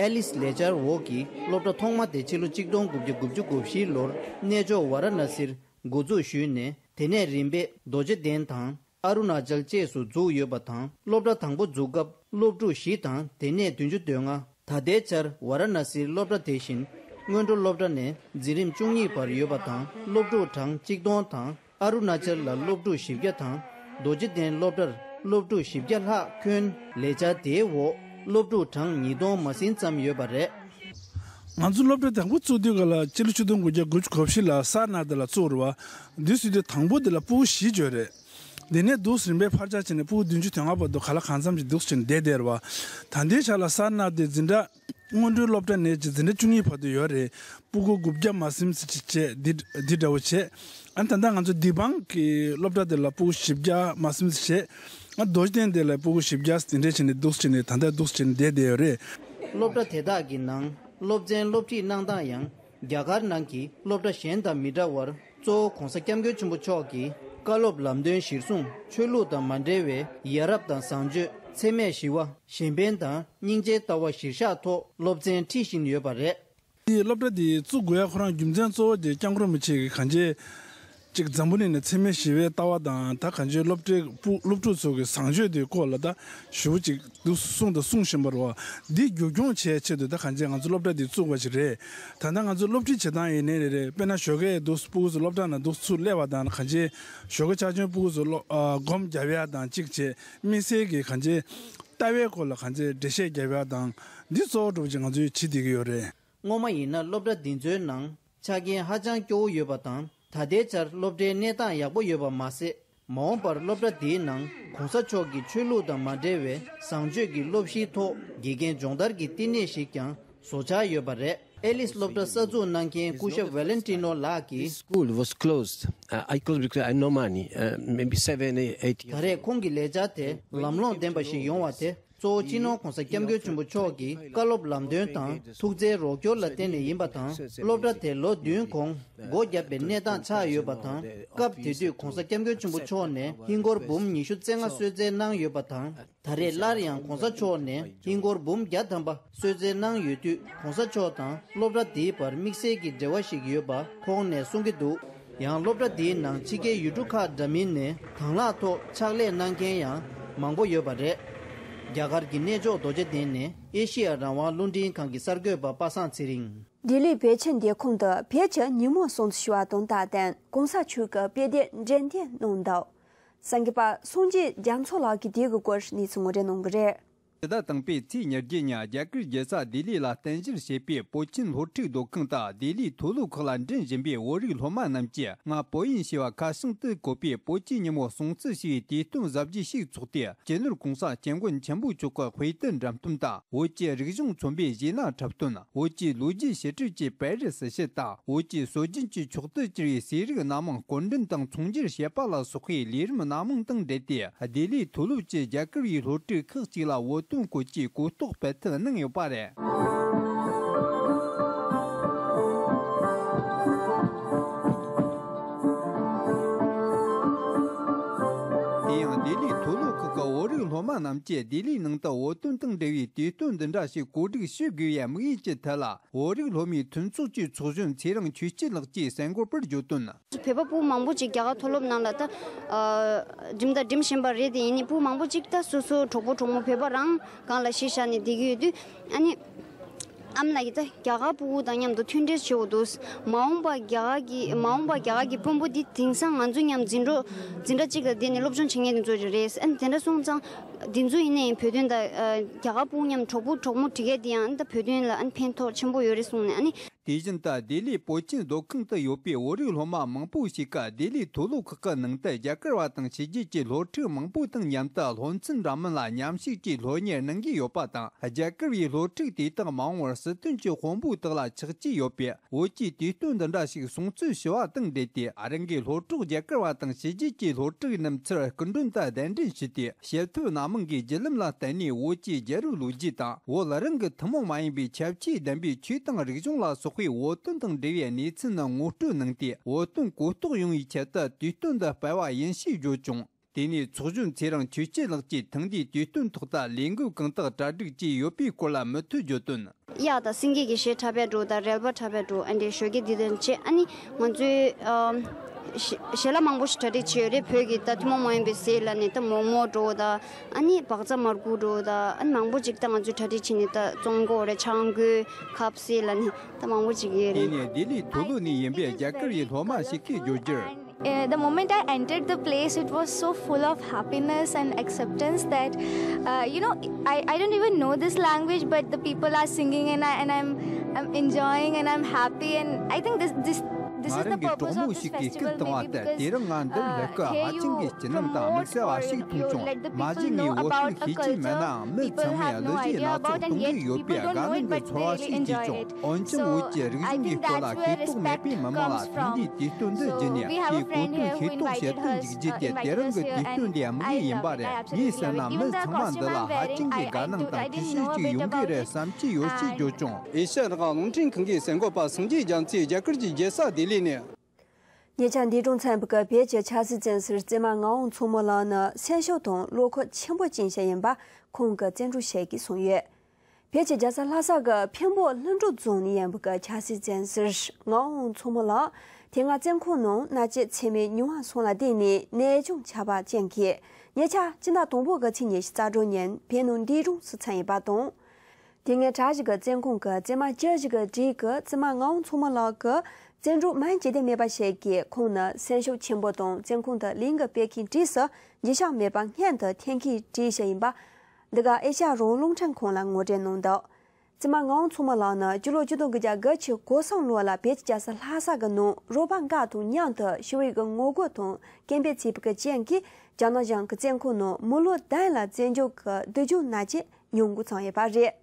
ཨེ་ལིས་ལས་འཆར་འོག་གི་སློབ་གྲྭ་ཐོག་མ་དེ་ཕྱི་ལོ་ཆིག་སྟོང་དགུ་བརྒྱ་དགུ་བཅུ་གོ་བཞི་ལོར་གནས་མཆོག་ཝཱ་ར་ཎ་སིར་འགོ་འཛུགས་ཞུས་ནས་དེ་ནས་རིམ་པས་རྡོ་རྗེ་གདན་དང་། ཨ་རུ་ན་ཅལ་བཅས་སུ་འཛུགས་ཡོད་པ་དང་། སློབ་གྲྭ་དང་པོ་འཛུགས་སྐབས་སློབ་ཕྲུག་བཞི་དང་དེ་ནས་བདུན་ཅུ་དོན་ལྔ། ད་ལྟའི་ཆར་ཝཱ་ར་ཎ་སིའི་སློབ་གྲྭ་དེ་བཞིན་སྔོན་འགྲོ་སློབ་གྲྭ་ནས་འཛིན་རིམ་བཅུ་གཉིས་བར་ཡོད་པ་དང་། སློབ་ཕྲུག་གྲངས་གཅིག་སྟོང་དང་། ཨ་རུ་ན་ཅལ་ལ་སློབ་ཕྲུག་བཞི་བརྒྱ་དང་། རྡོ་རྗེ་གདན་སློབ་གྲྭར་སློབ་ཕྲུག་བཞི་བརྒྱ་ལྷག་འཁོན། ལས་འཆར་དེའི་འོག་སློབ་ཕྲུག་གྲངས་ཉིས་སྟོང་མ་ཟིན་ཙམ་ཡོད་པ་རེད། ང་ཚོ་སློབ་གྲྭ་དང་པོ་བཙུགས་དུས་སྐབས་ལ་སྤྱི་ལོ་ཆིག་སྟོང་དགུ་བརྒྱ་དགུ་བཅུ་གོ་བཞི་ལ་ས་ན་དེ་ལ་བཙུགས་རེད་བ། དུས་ཚོད་དེ་དང་པོ་དེ་ལ་ཕྲུ་གུ་བཞི་བྱོས་རེད། དེ་ནས་འདུག་སེ་རིམ་པས་ཕར་ཆག་བྱས་ནས་སྤུ་གུ་བདུན་ཅུ་དོན་ལྔ་བར་དུ་ག་ལ་གང་འཚམ་ཞིག་འདུག་སེ་བྱས་ནས་བསྡད་བསྡད་རེད་བ། ད་ལྟའི་ཆ་ལ་སར་ནཱཐ་དེ་འཛིན་གྲྭ་སྔོན་འགྲོའི་སློབ་གྲྭ་ནས་ཀྱི་འཛིན་གྲྭ་བཅུ་གཉིས་བར་དུ་ཡོད་རེད། སྤུ་གུ་དགུ་བརྒྱ་མ་ཟིན་ཙམ་ཅིག་བྱས་འདི་འདི་འདྲ་བོ་བྱས། ཨ་ནི་ད་ལྟ་ང་ཚོ་དི་བང་གི་སློབ་གྲྭ་དེ་ལ་སྤུ་གུ་བཞི་བརྒྱ་མ་ཟིན་ཙམ་བྱས། ཨ་རྡོ་རྗེ་གདན་དེ་ལ་སྤུ་གུ་བཞི་བརྒྱ་དེ་འདྲས་བྱས་ནས་འདུག་སེ་བྱས་ནས་ད་ལྟ་འདུག་སེ་བྱས་ནས་བསྡད་བསྡད་ཡོད་རེད། སློབ་གྲྭ་དེ་དག་གི་ནང་སློབ་ཚན་སློབ་ཁྲིད་གནང་སྟངས་ཡང་རྒྱ་གར་ནང་གི་སློབ་གྲྭ་གཞན་དང་མི་འདྲ་བར། གཙོ་བོ་༧གོང་ས་༧སྐྱབས་མགོན་ཆེན་པོ་མཆོག་གི་བཀའ་སློབ་ལམ་སྟོན་གཞིར་བཟུང་ཆོས་ལུགས་དང་མ་འབྲེལ་བའི་ཡ་རབས་དང་བཟང་སྤྱོད། འཚེ་མེད་ཞི་བ། གཞན་ཕན་དང་སྙིང་རྗེའི་ལྟ་བ་གཞིར་བཞག་ཐོག་སློབ་ཚན་ཁྲིད་བཞིན་ཡོད་པ་རེད། དེའི་སློབ་གྲྭ་དེ་བཙུགས་དགོས་ཡ་ཁོ་རང་རྒྱུ་མཚན་གཙོ་བོ་དེ་སྐྱབས་མགོན་རིན་པོ་ཆེ་གིས་གང་ཅི་ཅིག་འཛམ་བུ་གླིང་ནས་འཚེ་མེད་ཞི་བའི་ལྟ་བ་དང་། ད་གང་ཅི་སློབ་གྲྭའི་སྤུ་སློབ་ཕྲུག་ཚོ་གི་བཟང་སྤྱོད་དེའི་སྐོར་ལ་ད་ཞེ་པོ་ཅིག་འདུག་གསུངས་དང་གསུང་བཞིན་པ་རེད་བ། འདི་རྒྱུན་འཁྱོངས་བྱེད་ཆེད་དུ་ད་གང་ཅི་ང་ཚོ་སློབ་གྲྭ་འདི་བཙུགས་པ་ཞིག་རེད། ད་ལྟ་ང་ཚོ་སློབ་ཁྲིད་བྱེད་སྟངས་ཡིན་ནའི་རེད་རེད། དཔེར་ན་ཞོགས་ཀས་འདུག་སྤུ་གུ་ཚོ་སློབ་གྲྭ་ནང་འདུག་ཚུར་སླེབས་པ་དང་། གང་ཅི་ཞོགས་ཀ་ཆ་ཆུང་སྤུ་གུ་ཚོ་སློབ་ཨ་སྒོམ་རྒྱབ་ཡ་དང་གཅིག་བྱས། དམིགས་བསལ་གྱི་གང་ཅི་ལྟ་བའི་སྐོར་ལ་གང་ཅི་འགྲེལ་བཤད་རྒྱབ་ཡ་དང་། འདི་གཙོ་བོ་འདྲ་བོ་ཅིག་ང་ཚོས་བྱེད་བསྡད་ཀྱི་ཡོད་རེད། སྔོན་མ་ཡིན་ན་སློབ་གྲྭ་འདི་ཚོའི་ནང་ཆ་རྐྱེན་ཧ་ཅང་སྐྱོ་བོ་ཡོད་པ་དང་། ད་ལྟའི་ཆར་སློབ་གྲྭའི་གནས་སྟངས་ཡག་པོ་ཡོད་པ་མ་ཟད། མ་འོངས་པར་སློབ་གྲྭ་འདིའི་ནང་གོང་ས་མཆོག་གི་ཆོས་ལུགས་དང་མ་འབྲེལ་བའི་བཟང་སྤྱོད་ཀྱི་སློབ་གཞིའི་ཐོག་དགེ་རྒན་སྦྱོང་བརྡར་གྱི་བསྟི་གནས་ཤིག་ཀྱང་བཟོ་འཆར་ཡོད་པ་རེད། ཨེ་ལིས་སློབ་གྲྭ་གསར་འཛུགས་གནང་མཁན་སྐུ་ཞབས་ཝེ་ལེན་ཏི་ནོ་ལགས་ཀྱིས། This school was closed. Uh, I closed because I had no money. Uh, maybe seven, eight years. ད་རེས་ཁོང་གི་ལས་འཆར་དེ་ལམ་ལྷོང་ལྡན་པ་ཞིག་ཡོང་བ་དེ། གཙོ་བོ་སྤྱི་ནོར་༧གོང་ས་༧སྐྱབས་མགོན་ཆེན་པོ་མཆོག་གི་བཀའ་སློབ་ལམ་སྟོན་དང་ཐུགས་བརྩེའི་རོགས་སྐྱོར་ལ་བརྟེན་ནས་ཡིན་པ་དང་། སློབ་གྲྭ་དེ་ལོ་བདུན་གོང་སྒོ་བརྒྱབ་པའི་གནས་སྟངས་ཆགས་ཡོད་པ་དང་། སྐབས་དེ་དུས་༧གོང་ས་༧སྐྱབས་མགོན་ཆེན་པོ་མཆོག་ནས་ཧིན་སྒོར་འབུམ་ཉི་ཤུ་རྩ་ལྔ་གསོལ་སྩལ་གནང་ཡོད་པ་དང་། ད་རེས་སླར་ཡང་༧གོང་ས་མཆོག་ནས་ཧིན་སྒོར་འབུམ་བརྒྱ་ཐམ་པ་གསོལ་སྩལ་གནང་ཡོད་དུས། ༧གོང་ས་མཆོག་དང་སློབ་གྲྭ་དེའི་བར་དམིགས་བསལ་གྱི་འབྲེལ་བ་ཞིག་ཡོད་པ་ཁོང་ནས་གསུང་གི་འདུག་ཡང་སློབ་གྲྭ་དེའི་ནང་ཕྱི་རྒྱལ་ཡུལ་གྲུ་ཁག་འདྲ་མིན་ནས་དང་བླངས་ཐོག་ཕྱག་ལས་གནང་མཁན་ཡང་མང་པོ་ཡོད་པ་རེད། རྒྱ་གར་གྱི་གནས་མཆོག་རྡོ་རྗེ་གདན་ནས་ཨེ་ཤེ་ཡ་རང་དབང་རླུང་འཕྲིན་ཁང་གི་གསར་འགོད་པ་པ་སངས་ཚེ་རིང་། ལྡི་ལི་བོད་ཁྱིམ་སྡེ་ཁུལ་དུ་བོད་ཀྱི་ཉིན་མོ་སྲུང་བརྩི་ཞུ་བ་དང་སྟབས་བསྟུན་༧གོང་ས་མཆོག་གི་དཔེ་དེབ་འགྲེམས་སྟོན་གནང་འདུག་གསར་འགོད་པ་སངས་རྒྱས་རྒྱ་མཚོ་ལགས་ཀྱིས་དེའི་སྐོར་གནས་ཚུལ་ངོ་སྤྲོད་གནང་གི་རེད། སྤྱི་ཟླ་དང་པོའི་ཚེས་ཉེར་བརྒྱད་ཉིན་རྒྱ་གར་རྒྱལ་ས་ལྡི་ལི་ལ་རྟེན་གཞི་བྱས་པའི་བོད་ཁྱིམ་སློབ་ཕྲུག་སྡོད་ཁང་དུ་ལྡི་ལིའི་མཐོ་སློབ་ཁག་ལ་འགྲིམ་བཞིན་པའི་བོད་རིགས་སློབ་མ་རྣམས་ཀྱིས་ང་བོད་ཡིན་ཞེས་པ་ཁ་བྱང་དུ་བཀོད་པའི་བོད་ཀྱི་ཉིན་མོ་སྲུང་བརྩི་ཞུ་བའི་དུས་སྟོན་གཟབ་རྒྱས་ཤིག་ཚོགས་ཏེ། སྤྱི་ནོར་༧གོང་ས་༧སྐྱབས་མགོན་ཆེན་པོ་མཆོག་གི་དཔེ་དེབ་འགྲེམས་སྟོན་དང་། བོད་ཀྱི་རིག་གཞུང་མཚོན་པའི་གཞས་སྣ་འཁྲབ་སྟོན། བོད་ཀྱི་ལོ་རྒྱུས་ཞིབ་ཕྲ་བཅས་པར་རིས་སུ་ཕྱེ་དང་། བོད་ཀྱི་སྲོལ་རྒྱུན་གྱི་མཆོག་ཏུ་གྱུར་བའི་གསེར་རིགས་སྣ་མང་སྐོར་འདོན་དང་ཚོང་སྒྱུར་བྱེད་པ་ལ་སོགས་པའི་ལས་རིམ་སྣ་མང་དང་འབྲེལ་ཏེ། ལྡི་ལིའི་མཐོ་སློབ་ཀྱི་རྒྱ་གར་བའི་སློབ་ཕྲུག་ཁག་ཅིག་ལ་བོད་དོན་སྐོར་གྱི་གོ་རྟོགས་སྤེལ་ཐབས་གནང་ཡོད་པ་རེད། དེ་ཡང་ལྡི་ལིའི་མཐོ་སློབ་ཁག་གི་བོད་རིགས་སློབ་མ་རྣམས་ཀྱིས་ལྡི་ལིའི་ནང་དུ་བོད་དོན་དང་འབྲེལ་བའི་དུས་སྟོན་འདི་འདྲ་ཞིག་གོ་སྒྲིག་ཞུ་དགོས་པའི་དམིགས་ཡུལ་གྱི་ཐད་ལ། བོད་རིགས་སློབ་མའི་མཐུན་ཚོགས་ཀྱི་ཚོགས་གཞོན་ཚེ་རིང་ཆོས་སྐྱིད་ལགས་ཀྱིས་གསར་འགོད་པར་བརྗོད་དོན། བོད་པ་ཕྲུ་གུ་མང་པོ་ཅིག་རྒྱ་གར་མཐོ་སློབ་ནང་ལ་ད་ཨ་འགྲིམ་དང་འགྲིམ་བཞིན་པ་རེད། དེ་ཡིན་ནའི་ཕྲུ་གུ་མང་པོ་ཅིག་ད་སོ་སོ་གྲོགས་པོ་གྲོགས་མོ་བོད་པ་རང་སྒང་ལ་གཞི་བཞག་ནས་བསྡད་ཀྱི་ཡོད་དུས། ཨ་ནི་ཨ་མ་ལགས་ཀྱིས་ད་རྒྱ་གར་ཕྲུ་གུ་དང་མཉམ་དུ་མཐུན་འབྲེལ་བྱེད་དགོས་འདུག་མ་འོངས་པ་རྒྱ་གར་གྱི་མ་འོངས་པ་རྒྱ་གར་གྱི་དཔོན་པོ་འདི་དེང་སང་ང་ཚོ་མཉམ་འཛིན་གྲོགས་འཛིན་གྲྭ་གཅིག་ལ་བསྡད་ནས་སློབ་སྦྱོང་བྱེད་མཁན་དེ་ཚོ་རེད། ཨ་ནི་དེ་འདྲ་སོང་ཙང་། འདི་ཚོ་ཡིན་ནའི་བོད་དོན་དང་། ཨ། རྒྱ་གར་ཕྲུ་གུ་མཉམ་གྲོགས་པོ་གྲོགས་མོ་བསྒྲིག་ཡས་འདི་ཡང་ད་བོད་དོན་ལ་ཨ་ནི་ཕན་ཐོགས་ཆེན་པོ་ཡོད་རེད་གསུངས་ནས། ཨ་ནི། དེ་བཞིན་ད་ལྡི་ལིའི་བོད་ཁྱིམ་སྡོད་ཁང་དུ་ཡོད་པའི་བོད་རིགས་སློབ་མ་མང་པོ་ཞིག་གིས་ལྡི་ལིའི་མཐོ་སློབ་ཁག་གི་ནང་དུ་རྒྱ་གར་བ་དང་ཕྱི་རྒྱལ་གྱི་སློབ་ཕྲུག་མང་པོ་དང་མཉམ་དུ་སློབ་ཚན་འདྲ་མིན་ལ་མཉམ་ཞུགས་ཀྱིས་སློབ་གཉེར་གནང་གི་ཡོད་པ་དང་། རྒྱ་གར་བའི་སློབ་ཕྲུག་དེ་དག་མ་འོངས་པར་སྲིད་དོན་གྱི་དཔོན་པོའི་དག་ལ་ཆགས་ཀྱི་ཡོད་པས། བོད་ཀྱི་དུས་སྟོན་འདི་འདྲ་ཞིག་སྲུང་བརྩི་ཞུ་བ་དང་འབྲེལ་ཏེ། རང་གི་སློབ་གྲོགས་རྒྱ་གར་བ་དང་ཕྱི་རྒྱལ་གྱི་སློབ་ཕྲུག་རྣམས་ཚུར་སྐུ་མགྲོན་དུ་གདན་འདྲེན་ཞུས་ཏེ། བྱེད་ཐབས་སྣ་མང་གི་བརྒྱུད་ལམ་ལ་བརྟེན་ནས། བོད་ཀྱི་རྒྱལ་རབས་ལོ་རྒྱུས་དང་། བོད་རང་གི་ཐུན་མོང་མ་ཡིན་པའི་ཁྱད་ཆོས་ལྡན་པའི་ཆོས་དང་རིག་གཞུང་ལ་སོགས་པའི་བོད་དོན་དང་འབྲེལ་བའི་གནས་ཚུལ་རྣམས་ངོ་སྤྲོད་གནང་སྟེ། བོད་དོན་གོ་རྟོགས་ཡོང་བའི་ཆེད་དུ་དུས་སྟོན་འདི་སྤེལ་བ་ཡིན་ཞེས་བརྗོད་བྱུང་། དེ་ནས་ཚོགས་གཞོན་ཚེ་རིང་ཆོས་སྐྱིད་ལགས་ཀྱིས་ཐེངས་འདིའི་དུས་སྟོན་ཐོག་ཏུ་ལས་འགུལ་གང་དག་གྲ་སྒྲིག་བྱས་ཡོད་པའི་སྐོར་ལ་མུ་མཐུད་བརྗོད་དོན། གཡག་དང་སེང་གེ་གི་གཞས་འཁྲབ་པའི་འགྲོ་དང་། རལ་པ་འཁྲབ་པའི་འགྲོ། ཨ་འདྲའི་ཞོགས་ཀས་འདི་དང་བཅས། ཨ་ནི་ང་ཚོའི་ཨམ་གཞས་གཞས་ལ་མང་པོ་ཞིག་གྲ་སྒྲིག་བྱས་ཡོད་རེད། བོད་ཀྱི་ད་ཐུན་མོང་མ་ཡིན་པའི་གཞས་ལ་ནི་ད་མོག་མོག་འགྲོ་དང་། ཨ་ནི་བག་ཚ་མར་ཁུ་འགྲོ་དང་། ཨ་ནི་མང་པོ་ཅིག་ད་ང་ཚོས་གྲ་སྒྲིག་བྱས་ནས། ད་ཙོང་ཀོ་རེད། ཆང་གོས་ཁབ་སེ་ལ་ནི་ད་མང་པོ་ཅིག་ཡོད་དེ་རེད། ནས་ལྡི་ལིའི་མཐོ་སློབ་ནས་ཡིན་པའི་རྒྱ་གར་བའི་སློབ་མ་ཞིག་གིས་བརྗོད་རྒྱུར། Uh, the moment I entered the place, it was so full of happiness and acceptance that, uh, you know, I, I don't even know this language, but the people are singing and, I, and I'm, I'm enjoying and I'm happy. And I think this, this, ང་རང་གི་གྲོགས་མོ་ཞིག་གིས་སྐུལ་བཏང་བ་ལྟར། དེ་རིང་ང་འདིར་སླེབས་སྐབས་ཧ་ཅང་གི་སྐྱིད་སྣང་དང་དམིགས་བསལ་བ་ཞིག་མཐོང་བྱུང་། མ་གཞི་ངས་འུ་ཚོས་ཤེས་ཀྱི་མེད་ནའང་། མི་ཚང་མས་ཨ་ལར་ཇིའི་སྣ་ཚོགས་གཏོང་གི་ཡོད་པས་དགའ་སྣང་གི་ཚོར་བ་ཞིག་སྐྱེས་བྱུང་། འོན་ཀྱང་། བོད་ཀྱི་རིག་གཞུང་གི་སྐོར་ལ་ཤེས་རྟོགས་མེད་པའི་མི་མང་ལ་ཐེངས་འདིའི་དུས་སྟོན་འདི་བརྒྱུད་ནས་ཆེས་གོ་ཐོས་ཤེས་རྟོགས་བྱེད་ཐུབ་འཇུག་རྒྱུ་དེ། དེ་རིང་གི་དུས་སྟོན་འདི་དམིགས་ཡུལ་ཡིན་པ་རེད། ངས་བསམ་ན། མི་ཚང་མ་འདི་ལ་ཧ་ཅང་གི་དགའ་སྣང་དང་བྲེལ་བཤད་ཅིག་ཡོང་གི་རེད་བསམ་གྱི་ཡོད་ཅེས་བརྗོད་བྱུང་། ཨེ་ཤ་ཡ་རང་དབང་རླུང་འཕྲིན་ཁང་གི་གསར་འགོད་པ་སངས་རྒྱས་རྒྱ་མཚོས་རྒྱ་གར་གྱི་རྒྱལ་ས་ལྡི་ལི་ནས། ཉེ་ཆར་འདས་གྲོངས་ཚར་བའི་བོད་ཀྱི་ཆབ་སྲིད་བཙོན་ཟུར་བཙུན་མ་ངག་དབང་མཚོ་མོ་ལགས་ནི་སེམས་ཤུགས་དང་བློ་ཁོག་ཆེན་པོ་ཅན་ཞིག་ཡིན་པ་ཁོང་གི་བཙན་བྱོལ་ཞིག་གིས་གསུངས་ཡོད། བོད་ཀྱི་རྒྱལ་ས་ལྷ་ས་གི་འཕན་པོ་ལྷུན་གྲུབ་རྫོང་ནས་ཡིན་པའི་ཆབ་སྲིད་བཙོན་ཟུར་ངག་དབང་མཚོ་མོ་ལགས་དེ་སྔ་བཙོན་ཁང་ནང་མནར་གཅོད་ཚད་མེད་མྱོང་བ་སོགས་ལ་བརྟེན་ནས་ནད་གཅོང་ཆགས་པ་ཅན་གྱིས་ཉེ་ཆར་སྤྱི་ཟླ་དང་པོ་གི་ཚེས་ཉི་ཤུ་རྩ་དྲུག་ཉིན་བོད་ནང་འདས་གྲོངས་སུ་ཚུད་ཡོད་པ་དང་། དེ་སྔའི་གྲྭ་བཞི་གི་བཙོན་ཁང་གི་བཙུན་མ་བཅུ་བཞི་གི་གྲས་ཀྱི་བཙུན་མ་ངག་དབང་མཚོ་མོ་ལགས་ཀྱི་བཙོན་གྲོགས་མིང་ཅི་བདེན་མེད་པ་ཞིག་གིས་ཁོང་ནི་སེམས་ཤུགས་ཆེན་པོ་དང་བཙོན་ཁང་དུ་ལས་འགུལ་སྤེལ་མཁན་གྲས་སུ་འགྱུར་བཞག་མེད་པ་སྔོན་དུ་འཐེན་མཁན་གྲས་ཤིག་ཡིན་པ། འདི་ག་ཨེ་ཤ་ཡ་རང་དབང་རླུང་འཕྲིན་ཁང་ལ་ངོ་སྤྲོད་གནང་འདུག་བཙུན་མ་ངག་དབང་མཚོ་མོ་ལགས་ནི་སྤྱི་ལོ་ཆིག་སྟོང་དགུ་བརྒྱ་དགུ་བཅུ་གོ་གསུམ་ལོ་ལ་བོད་ཀྱི་རྒྱལ་ས་ལྷ་ས་གི་ནང་རོགས་པ་འགའ་དང་མཉམ་དུ་ཞི་བའི་གི་ངོ་རྒོལ་དང་སྐད་འབོད་བྱས་པའི་གི་རྐྱེན་གྱིས་རྒྱ་ནག་གཞུང་གི་བཙོན་ཁང་ནང་མི་ལོ་བདུན་ལ་བཙོན་འཇུག་གི་སྡུག་སྦྱོང་མནར་གཅོད་མྱོང་འགོ་བརྩམས་ཡོད་པ་རེད།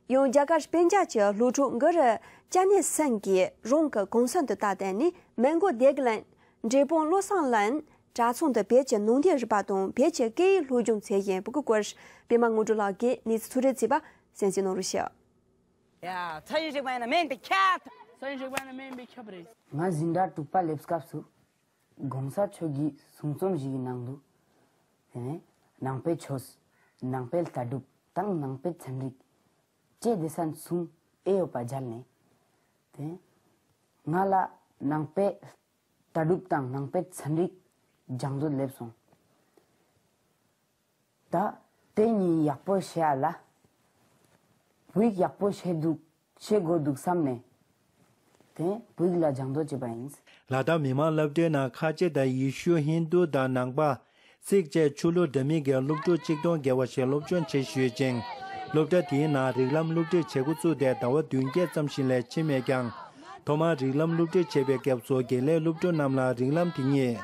ཡང་རྒྱ་གར་སྤེན་ཇ་གྱི་སློབ་ཕྲུག་གུ་རུ་ཅ་ནན་སིན་གྱིས་རང་གི་གུང་སེང་དུ་ད་བཏོན་ནས་མོན་གྷོ་སྡེ་དགེ་ལན་འབྲས་སྤུངས་བློ་བཟང་ལགས་གྲྭ་ཚང་དུ་བོད་ཀྱི་ནང་བསྟན་རིག་པ་དང་བོད་ཀྱི་སྐད་ཡིག་སློབ་སྦྱོང་མཛད་བཞིན་པའི་སྐོར་པད་མ་དངོས་གྲུབ་ལགས་ཀྱིས་གནས་ཚུལ་ཐོ་འགོད་བྱས་པ་གསན་གཟིགས་གནང་རོགས་ཞུ། ཡ། ཚ་ཡི་རིག་པ་ཡིན་ན་མེན་པའི་ཁྱབ། ཚ་ཡི་རིག་པ་ཡིན་ན་མེན་པའི་ཁྱབ་རེད། ང་འཛིན་གྲྭ་དྲུག་པ་སླེབས་སྐབས་སུ། གོང་ས་མཆོག་གི་གསུང་རྩོམ་ཞིག་གི་ནང་དུ། དེ་ནས་ནང་པའི་ཆོས། ནང་པའི་ལྟ་གྲུབ་དང་ནང་པའི་ཚན་རིག་ཅེས་སྡེ་ཚན་གསུམ་དབྱེ་ཡོད་པ་མཇལ་ནས། དེ་ནས་ང་ལ་ནང་པའི་ལྟ་གྲུབ་དང་ནང་པའི་ཚན་རིག་སྦྱང་འདོད་སླེབས་སོང་། ད་དེ་གཉིས་ཡག་པོ་བཤད་ཡ་ལ། བོད་ཡིག་ཡག་པོ་བཤད་འདུག་བཤད་དགོས་འདུག་བསམ་ནས། དེ་བོད་ཡིག་ལ་སྦྱང་འདོད་བྱས་པ་ཡིན། ལ་དྭགས་མི་མང་སློབ་གྲྭའི་ནང་ཁ་ཆེ་དང་ཡེ་ཤུ་ཧིན་རྡུ་དང་ནང་པ། སིག་བཅས་ཆོས་ལུགས་འདྲ་མིན་གྱི་སློབ་ཕྲུག་གཅིག་སྟོང་བརྒལ་བ་ཞིག་སློབ་སྦྱོང་བྱེད་བཞིན་ཡོད་ཅིང་། སློབ་གྲྭ་དེའི་ནང་རིགས་ལམ་སློབ་ཁྲིད་བྱེད་འགོ་བཙུགས་ཏེ་ཟླ་བ་བདུན་བརྒྱད་ཙམ་ཞིག་ལས་ཕྱིན་མེད་ཀྱང་། ཐོག་མར་རིགས་ལམ་སློབ་ཁྲིད་བྱེད་པའི་སྐབས་སུ་དགེ་ལས་སློབ་ཕྲུག་རྣམས་ལ་རིགས་ལམ་དེ་ཉིད་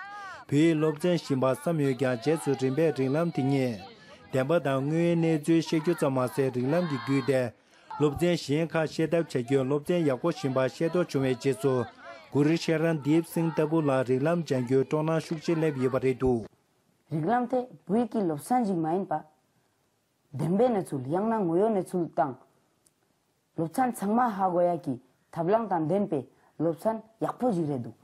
བོད་ཡིག་སློབ་ཚན་ཡིན་པ་བསམ་ཡོད་ཀྱང་། རྗེས་སུ་རིམ་པས་རིགས་ལམ་དེ་ཉིད་བདེན་པ་དང་དངོས་ཡོད་གནས་ཚུལ་ཤེས་རྒྱུ་ཙམ་མ་ཟད། རིགས་ལམ་གྱི་བརྒྱུད་དེ་སློབ་ཚན་གཞན་ཁག་ཤེས་ཐབས་བྱ་རྒྱུའི་སློབ་ཚན་ཡག་པོ་ཡིན་པ་ཤེས་རྟོགས་བྱུང་བའི་རྗེས་སུ། གུ་རུ་ཤྲན་དིབ་སིང་ལྟ་བུ་ལ་རིགས་ལམ་སྦྱང་རྒྱུའི་སྤྲོ་སྣང་ཤུགས་ཆེ་སླེབས་ཡོད་པ་རེད་འདུག་རིགས་ལམ་དེ་བོད་ཀྱི་སློབ་ཚན་ཞིག་མ་ཡིན་པ། བདེན་པའི་གནས་ཚུལ། ཡང་ན་དངོས་ཡོད་གནས་ཚུལ་དང་། སློབ་ཚན་ཚང་མ་ཧ་གོ་ཡ་གི་ཐབས་ལམ་དང་ལྡན་པའི་སློབ་ཚན་ཡག་པོ་ཞིག་རེད་འདུག་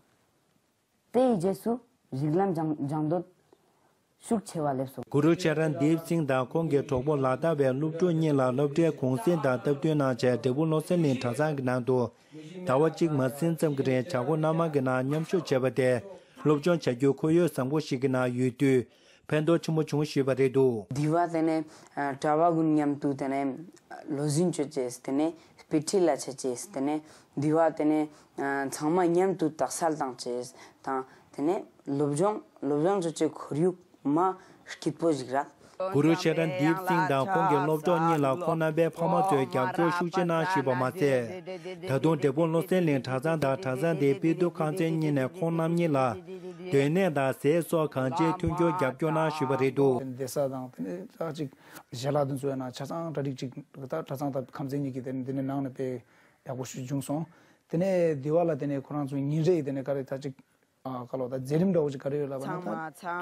དེ་ཡི་རྗེས་སུ་རིགས་ལམ་སྦྱང་སྦྱང་འདོད་ཤུགས་ཆེ་བ་སླེབས་སོང་། གུ་རུ་ཆེ་རན་དིབ་སིང་དང་ཁོང་གི་གྲོགས་པོ་ལ་དྭགས་པའི་སློབ་ཕྲུག་གཉིས་ལ་སློབ་གྲྭའི་གུང་སེང་དང་སྟབས་བསྟུན་གནང་བྱས། འབྲས་སྤུངས་བློ་གསལ་གླིང་གྲྭ་ཚང་གི་ནང་དུ་ཟླ་བ་གཅིག་མ་ཟིན་ཙམ་གྱི་རིང་བྱ་སྒོ་སྣ་མང་གི་ནང་མཉམ་ཞུགས་བྱས་པ་དེ། སློབ་སྦྱོང་བྱ་རྒྱུའི་ཁོར་ཡུག་བཟང་པོ་ཞིག་གི་ནང་ཡོད་དུས། ཕན་ཐོགས་ཆེན་པོ་བྱུང་ཞུས་པ་རེད་འདུག་དེ་བ་དེ་ནས་གྲྭ་བ་ཀུན་མཉམ་དུ་དེ་ནས་བློ་འཛིན་བྱོས་ཅེས། དེ་ནས་དཔེ་ཁྲིད་ལ་བྱེད་ཅེས། དེ་ནས་དེ་བ་དེ་ནས་ཚང་མ་མཉམ་དུ་དག་ས་བཏང་ཅེས་དང་། དེ་ནས་སློབ་སྦྱོང་སློབ་སྦྱོང་བྱེད་ཀྱི་ཁོར་ཡུག་མ་སྐྱིད་པོ་ཞིག་རག་གུ་རུ་ཆེ་རན་དིབ་སིང་དང་ཁོང་གི་སློབ་གྲོགས་གཉིས་ལ་ཁོང་རྣམ་པའི་ཕ་མ་ཚོས་རྒྱབ་སྐྱོར་ཤུགས་ཆེ་གནང་ཞུས་པ་མ་ཟད། ད་དུང་འབྲས་སྤུངས་བློ་གསལ་གླིང་གྲྭ་ཚང་དང་གྲྭ་ཚང་དེའི་དཔེ་དེབ་ཁང་ཚན་གཉིས་ནས་ཁོང་རྣམ་གཉིས་ལ། སྡོད་གནས་དང་ཟས་སོགས་གང་ཅིའི་མཐུན་འགྱུར་རྒྱབ་སྐྱོར་གནང་ཞུས་པ་རེད་འདུག་བསྡད་ས་དང་། དེ་ནས་ད་ཅིག་ཞལ་ལག་དེ་ཚོ་ཡང་ན་ཆ་ཚང་གྲ་སྒྲིག་ཅིག་ད་གྲྭ་ཚང་དང་ཁང་ཚན་གཉིས་ཀྱི་དེ་ནས་དེ་ནས་ནང་ནས་དཔེ་ཡག་པོ་ཞིག་བྱུང་སོང་། དེ་ནས་དེ་བ་ལ་དེ་ནས་ཁོ་རང་ཚོ་ཉིན་རེ་ཡི་དེ་ནས་ག་རེ་ད་ཅིག་ཨ་ག་ལོ་ད་མཛད་རིམ་འདྲ་བོ་ཅིག་ག་རེ་ཡོད་ལབ་ན། ད་དུས་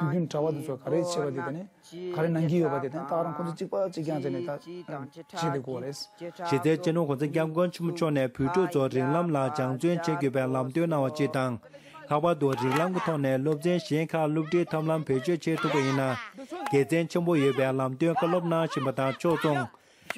རྒྱུན་གྲྭ་བ་དེ་ཚོ་ག་རེ་བྱེད་པ་དེ་དེ་ནས་ག་རེ་གནང་གི་ཡོད་པ་དེ་དེ་ནས་ད་རང་ཁོ་ཚོ་གཅིག་པ་གཅིག་རྐྱང་བྱས་ནས་ད་བྱེད་དེ་དགོས་པ་རེད། གཞི་རྩའི་སྤྱི་ནོར་གོང་ས་སྐྱབས་མགོན་ཆེན་པོ་མཆོག་ནས་བོད་ཕྲུག་ཚོར་རིགས་ལམ་ལ་སྦྱང་བརྩོན་བྱེད་དགོས་པའི་ལམ་སྟོན་གནང་བ་གཅིག་དང་། ལྷག་པར་དུ་རིགས་ལམ་གྱི་ཐོག་ནས་སློབ་ཚན་གཞན་ཁག་སློབ་ཁྲིད་ཐབས་ལམ་བེད་སྤྱོད་བྱེད་ཐུབ་པ་ཡིན་ན། དགེ་མཚན་ཆེན་པོ་ཡོད་པའི་ལམ་སྟོན་བཀའ་སློབ་གནང་བཞིན་པ་དང་ཕྱོགས་མཚུངས།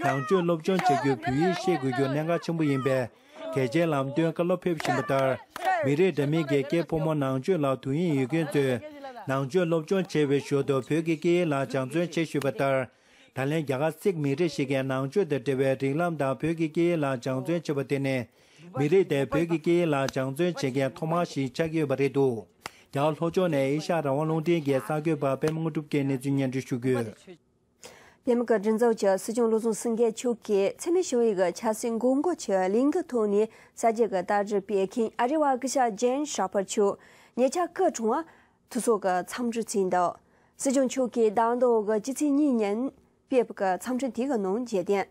ནང་ཆོས་སློབ་སྦྱོང་བྱ་རྒྱུར་བོད་ཡིག་ཤེས་དགོས་རྒྱུ་གནད་འགག་ཆེན་པོ་ཡིན་པས། གལ་ཆེའི་ལམ་སྟོན་བཀའ་སློབ་ཕེབས་བཞིན་པ་ལྟར། མི་རིགས་འདྲ་མིན་གྱི་སྐྱེས་ཕོ་མོ་ནང་ཆོས་ལ་དུས་ཡུན་ཡོད་མཁན་ཚོས་ནང་ཆོས་སློབ་སྦྱོང་བྱེད་པའི་ཞོར་དུ་བོད་ཀྱི་སྐད་ཡིག་ལ་སྦྱང་བརྩོན་བྱེད་ཞུས་པ་ལྟར། ད་ལན་རྒྱ་གར་སིག་མི་རིགས་ཤིག་གིས་ནང་ཆོས་དང་འབྲེལ་བའི་རིགས་ལམ་དང་བོད་ཀྱི་སྐད་ཡིག་ལ་སྦྱང་བརྩོན་བྱེད་པ་དེ་ནི། མི་རིགས་དེ་བོད་ཀྱི་སྐད་ཡིག་ལ་སྦྱང་བརྩོན་བྱེད་མཁན་ཐོག་མ་ཞིག་ཆགས་ཀྱི་ཡོད་པ་རེད་འདུག་རྒྱ་གར་ལྷོ་ཕྱོགས་ནས་ཨེ་ཤ་ཡ་རང་དབང་རླུང་འཕྲིན་གྱི་གསར་འགོད་པ་པད་མ་དངོས་གྲུབ་ཀྱིས་གནས་ཚུལ་སྙན་སྒྲོན་ཞུ་གི་ཡོད། དེ་མིན་གྱི་མགྲིན་ཚབ་ཀྱི་སྲིད་སྐྱོང་བློ་བཟང་སེང་གེ་མཆོག་གིས་འཚེ་མེད་ཞི་བའི་གི་ཆབ་སྲིད་མགོ་སྐོར་གྱི་གླེང་གི་ཐོག་ནས་གསར་འགྱུར་གྱི་ལྟ་གྲུབ་སྤེལ་མཁན་ཨ་རི་བ་སྐུ་ཞབས་ཇེན་ཤ་ཕར་མཆོག་ཉེ་ཆར་སྐུ་གྲོངས་པ་ཐུགས་སོགས་ཀྱི་འཚམས་འདྲི་བྱིན་འདུག་སྲིད་སྐྱོང་མཆོག་གིས་ཟླ་འདི་འོག་གི་སྤྱི་ཚེས་གཉིས་ཉིན་སྤེལ་བའི་གི་འཚམས་འདྲི་དེ་གི་ནང་བརྗོད་དོན།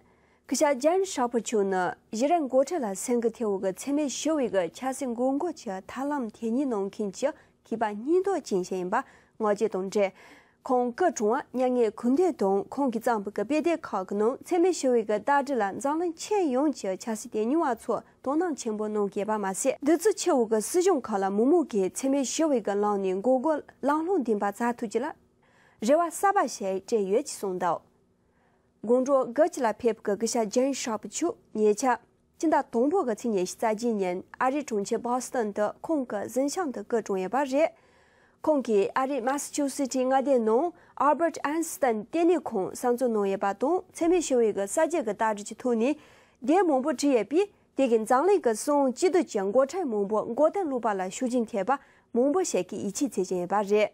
སྐུ་ཞབས་ཇེན་ཤ་ཕར་མཆོག་ནི་ཞི་རན་འགོ་ཁྲིད་ལ་སེམས་འགུལ་ཐེབས་པའི་གི་འཚེ་མེད་ཞི་བའི་གི་ཆབ་སྲིད་མགོ་སྐོར་གྱི་ཐབས་ལམ་དེ་གཉིས་གནང་མཁན་གྱི་མཁས་པ་སྙིང་སྟོབས་ཅན་ཞིག་ཡིན་པ་ངོ་སྤྲོད་དང་འབྲེལ། ཁོང་སྐུ་གྲོངས་པ་མྱ་ངན་གུས་འདུད་དང་ཁོང་གིས་བརྩམས་པའི་གི་དཔེ་དེབ་ཁག་གི་ནང་འཚེ་མེད་ཞི་བའི་གི་ལྟ་གྲུབ་ལ་འཛམ་གླིང་ཁྱོན་ཡོངས་ཀྱི་ཆབ་སྲིད་དོན་གཉེར་བ་ཚོས་དོ་སྣང་ཆེན་པོ་གནང་གི་ཡོད་པ་མ་ཟད། དུས་ཚོད་ཕྱི་པའི་གི་སྲིད་གཞུང་ཁག་ལ་མི་མང་གིས་འཚེ་མེད་ཞི་བའི་གི་ལམ་ནས་མགོ་སྐོར་ལམ་ལྷོང་ལྡན་པ་མཛད་ཐུབ་རྒྱུ་ལ་རེ་བ་གསར་པ་ཞིག་སྤྲད་ཡོད་ཅེས་གསུངས་འདུག་དགོང་དྲོ་དགུ་ཅུ་ལ་ཕེབས་པའི་སྐུ་ཞབས་ཇེན་ཤ་ཕར་མཆོག་ཉེ་ཆར་སྤྱི་ཟླ་དང་པོ་གི་ཚེས་ཉི་ཤུ་རྩ་བརྒྱད་ཉིན་ཨ་རིའི་གྲོང་ཁྱེར་བྷོ་སི་ཏོན་དུ་ཁོང་གི་གཟིམ་ཤག་ཏུ་སྐུ་གྲོངས་ཡོད་པ་རེད། ཁོང་གིས་ཨ་རིའི་མ་སི་ཆུ་སི་ཊི་མངའ་སྡེའི་ནང་ཨལ་བྷར་ཊ་ཨན་སི་ཏན་ལྟེ་གནས་ཁང་གསར་འཛུགས་གནང་ཡོད་པ་དང་། འཚེ་མེད་ཞི་བའི་གི་གསར་བརྗེ་གི་ལྟ་གྲུབ་ཀྱི་ཐོག་ནས་དེབ་མང་པོ་བྲིས་ཡོད་པས། དེ་གིས་འཛམ་གླིང་གི་སྲིད་དབང་སྤྱི་འཐུས་ཀྱི་འགོ་ཁྲིད་མང་པོ་མགོ་རྟིང་སློག་པ་ལ་ཤུགས་རྐྱེན་ཐེབས་པ་མང་པོ་ཞིག་གིས་ཡིད་ཆེས་བྱེད་བཞིན་ཡོད་པ་རེད།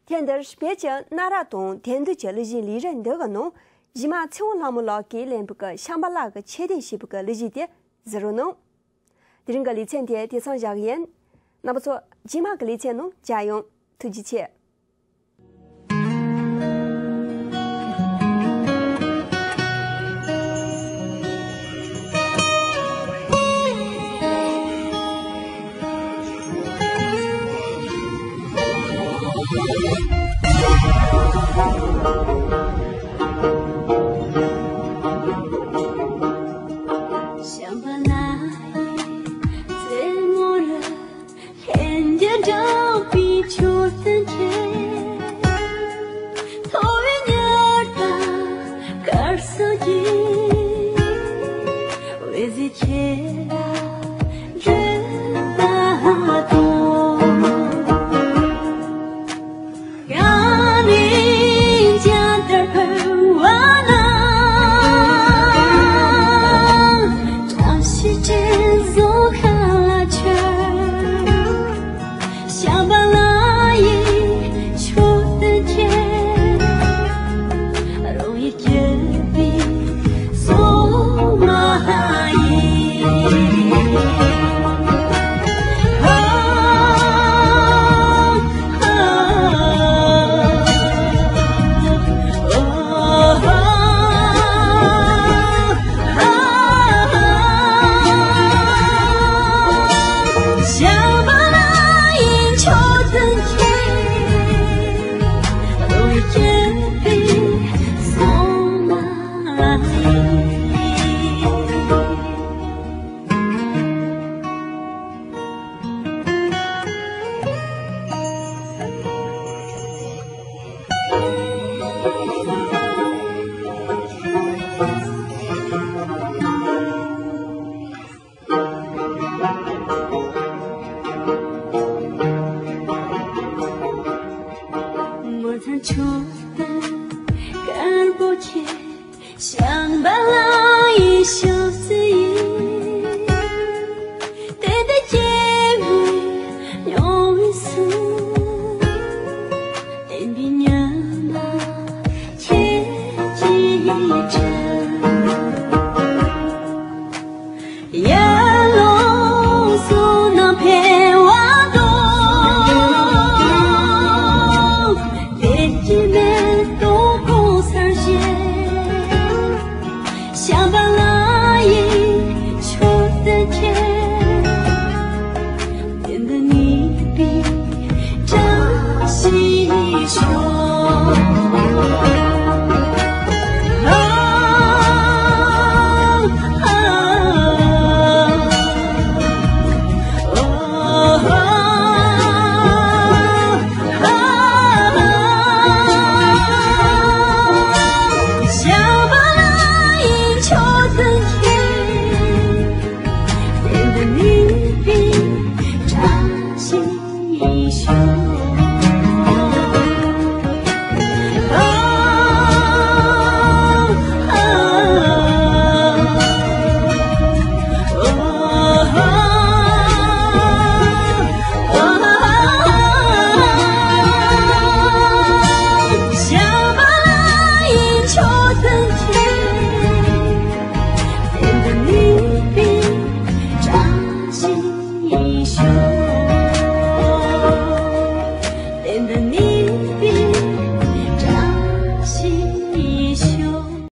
ཐེངས་འདིར་བོད་ཀྱི་གནའ་རབས་དང་དེང་དུས་ཀྱི་གླུ་གཞས་ལས་རིམ་འདི་གི་ནང་གཞས་མ་ཚེ་དབང་ལྷ་མོ་ལགས་ཀྱིས་ལེན་པའི་གི་ཤམ་བྷ་ལ་གི་མཆོད་རྟེན་ཞེས་པའི་གི་གླུ་གཞས་དེ་གཟིགས་རོགས་གནང་། དེ་རིང་གི་ལེ་ཚན་དེ་དེ་ཙམ་བཞག་གི་ཡིན། རྣམ་པ་ཚོ་རྗེས་མ་གི་ལེ་ཚན་ནང་མཇལ་ཡོང་། ཐུགས་རྗེ་ཆེ།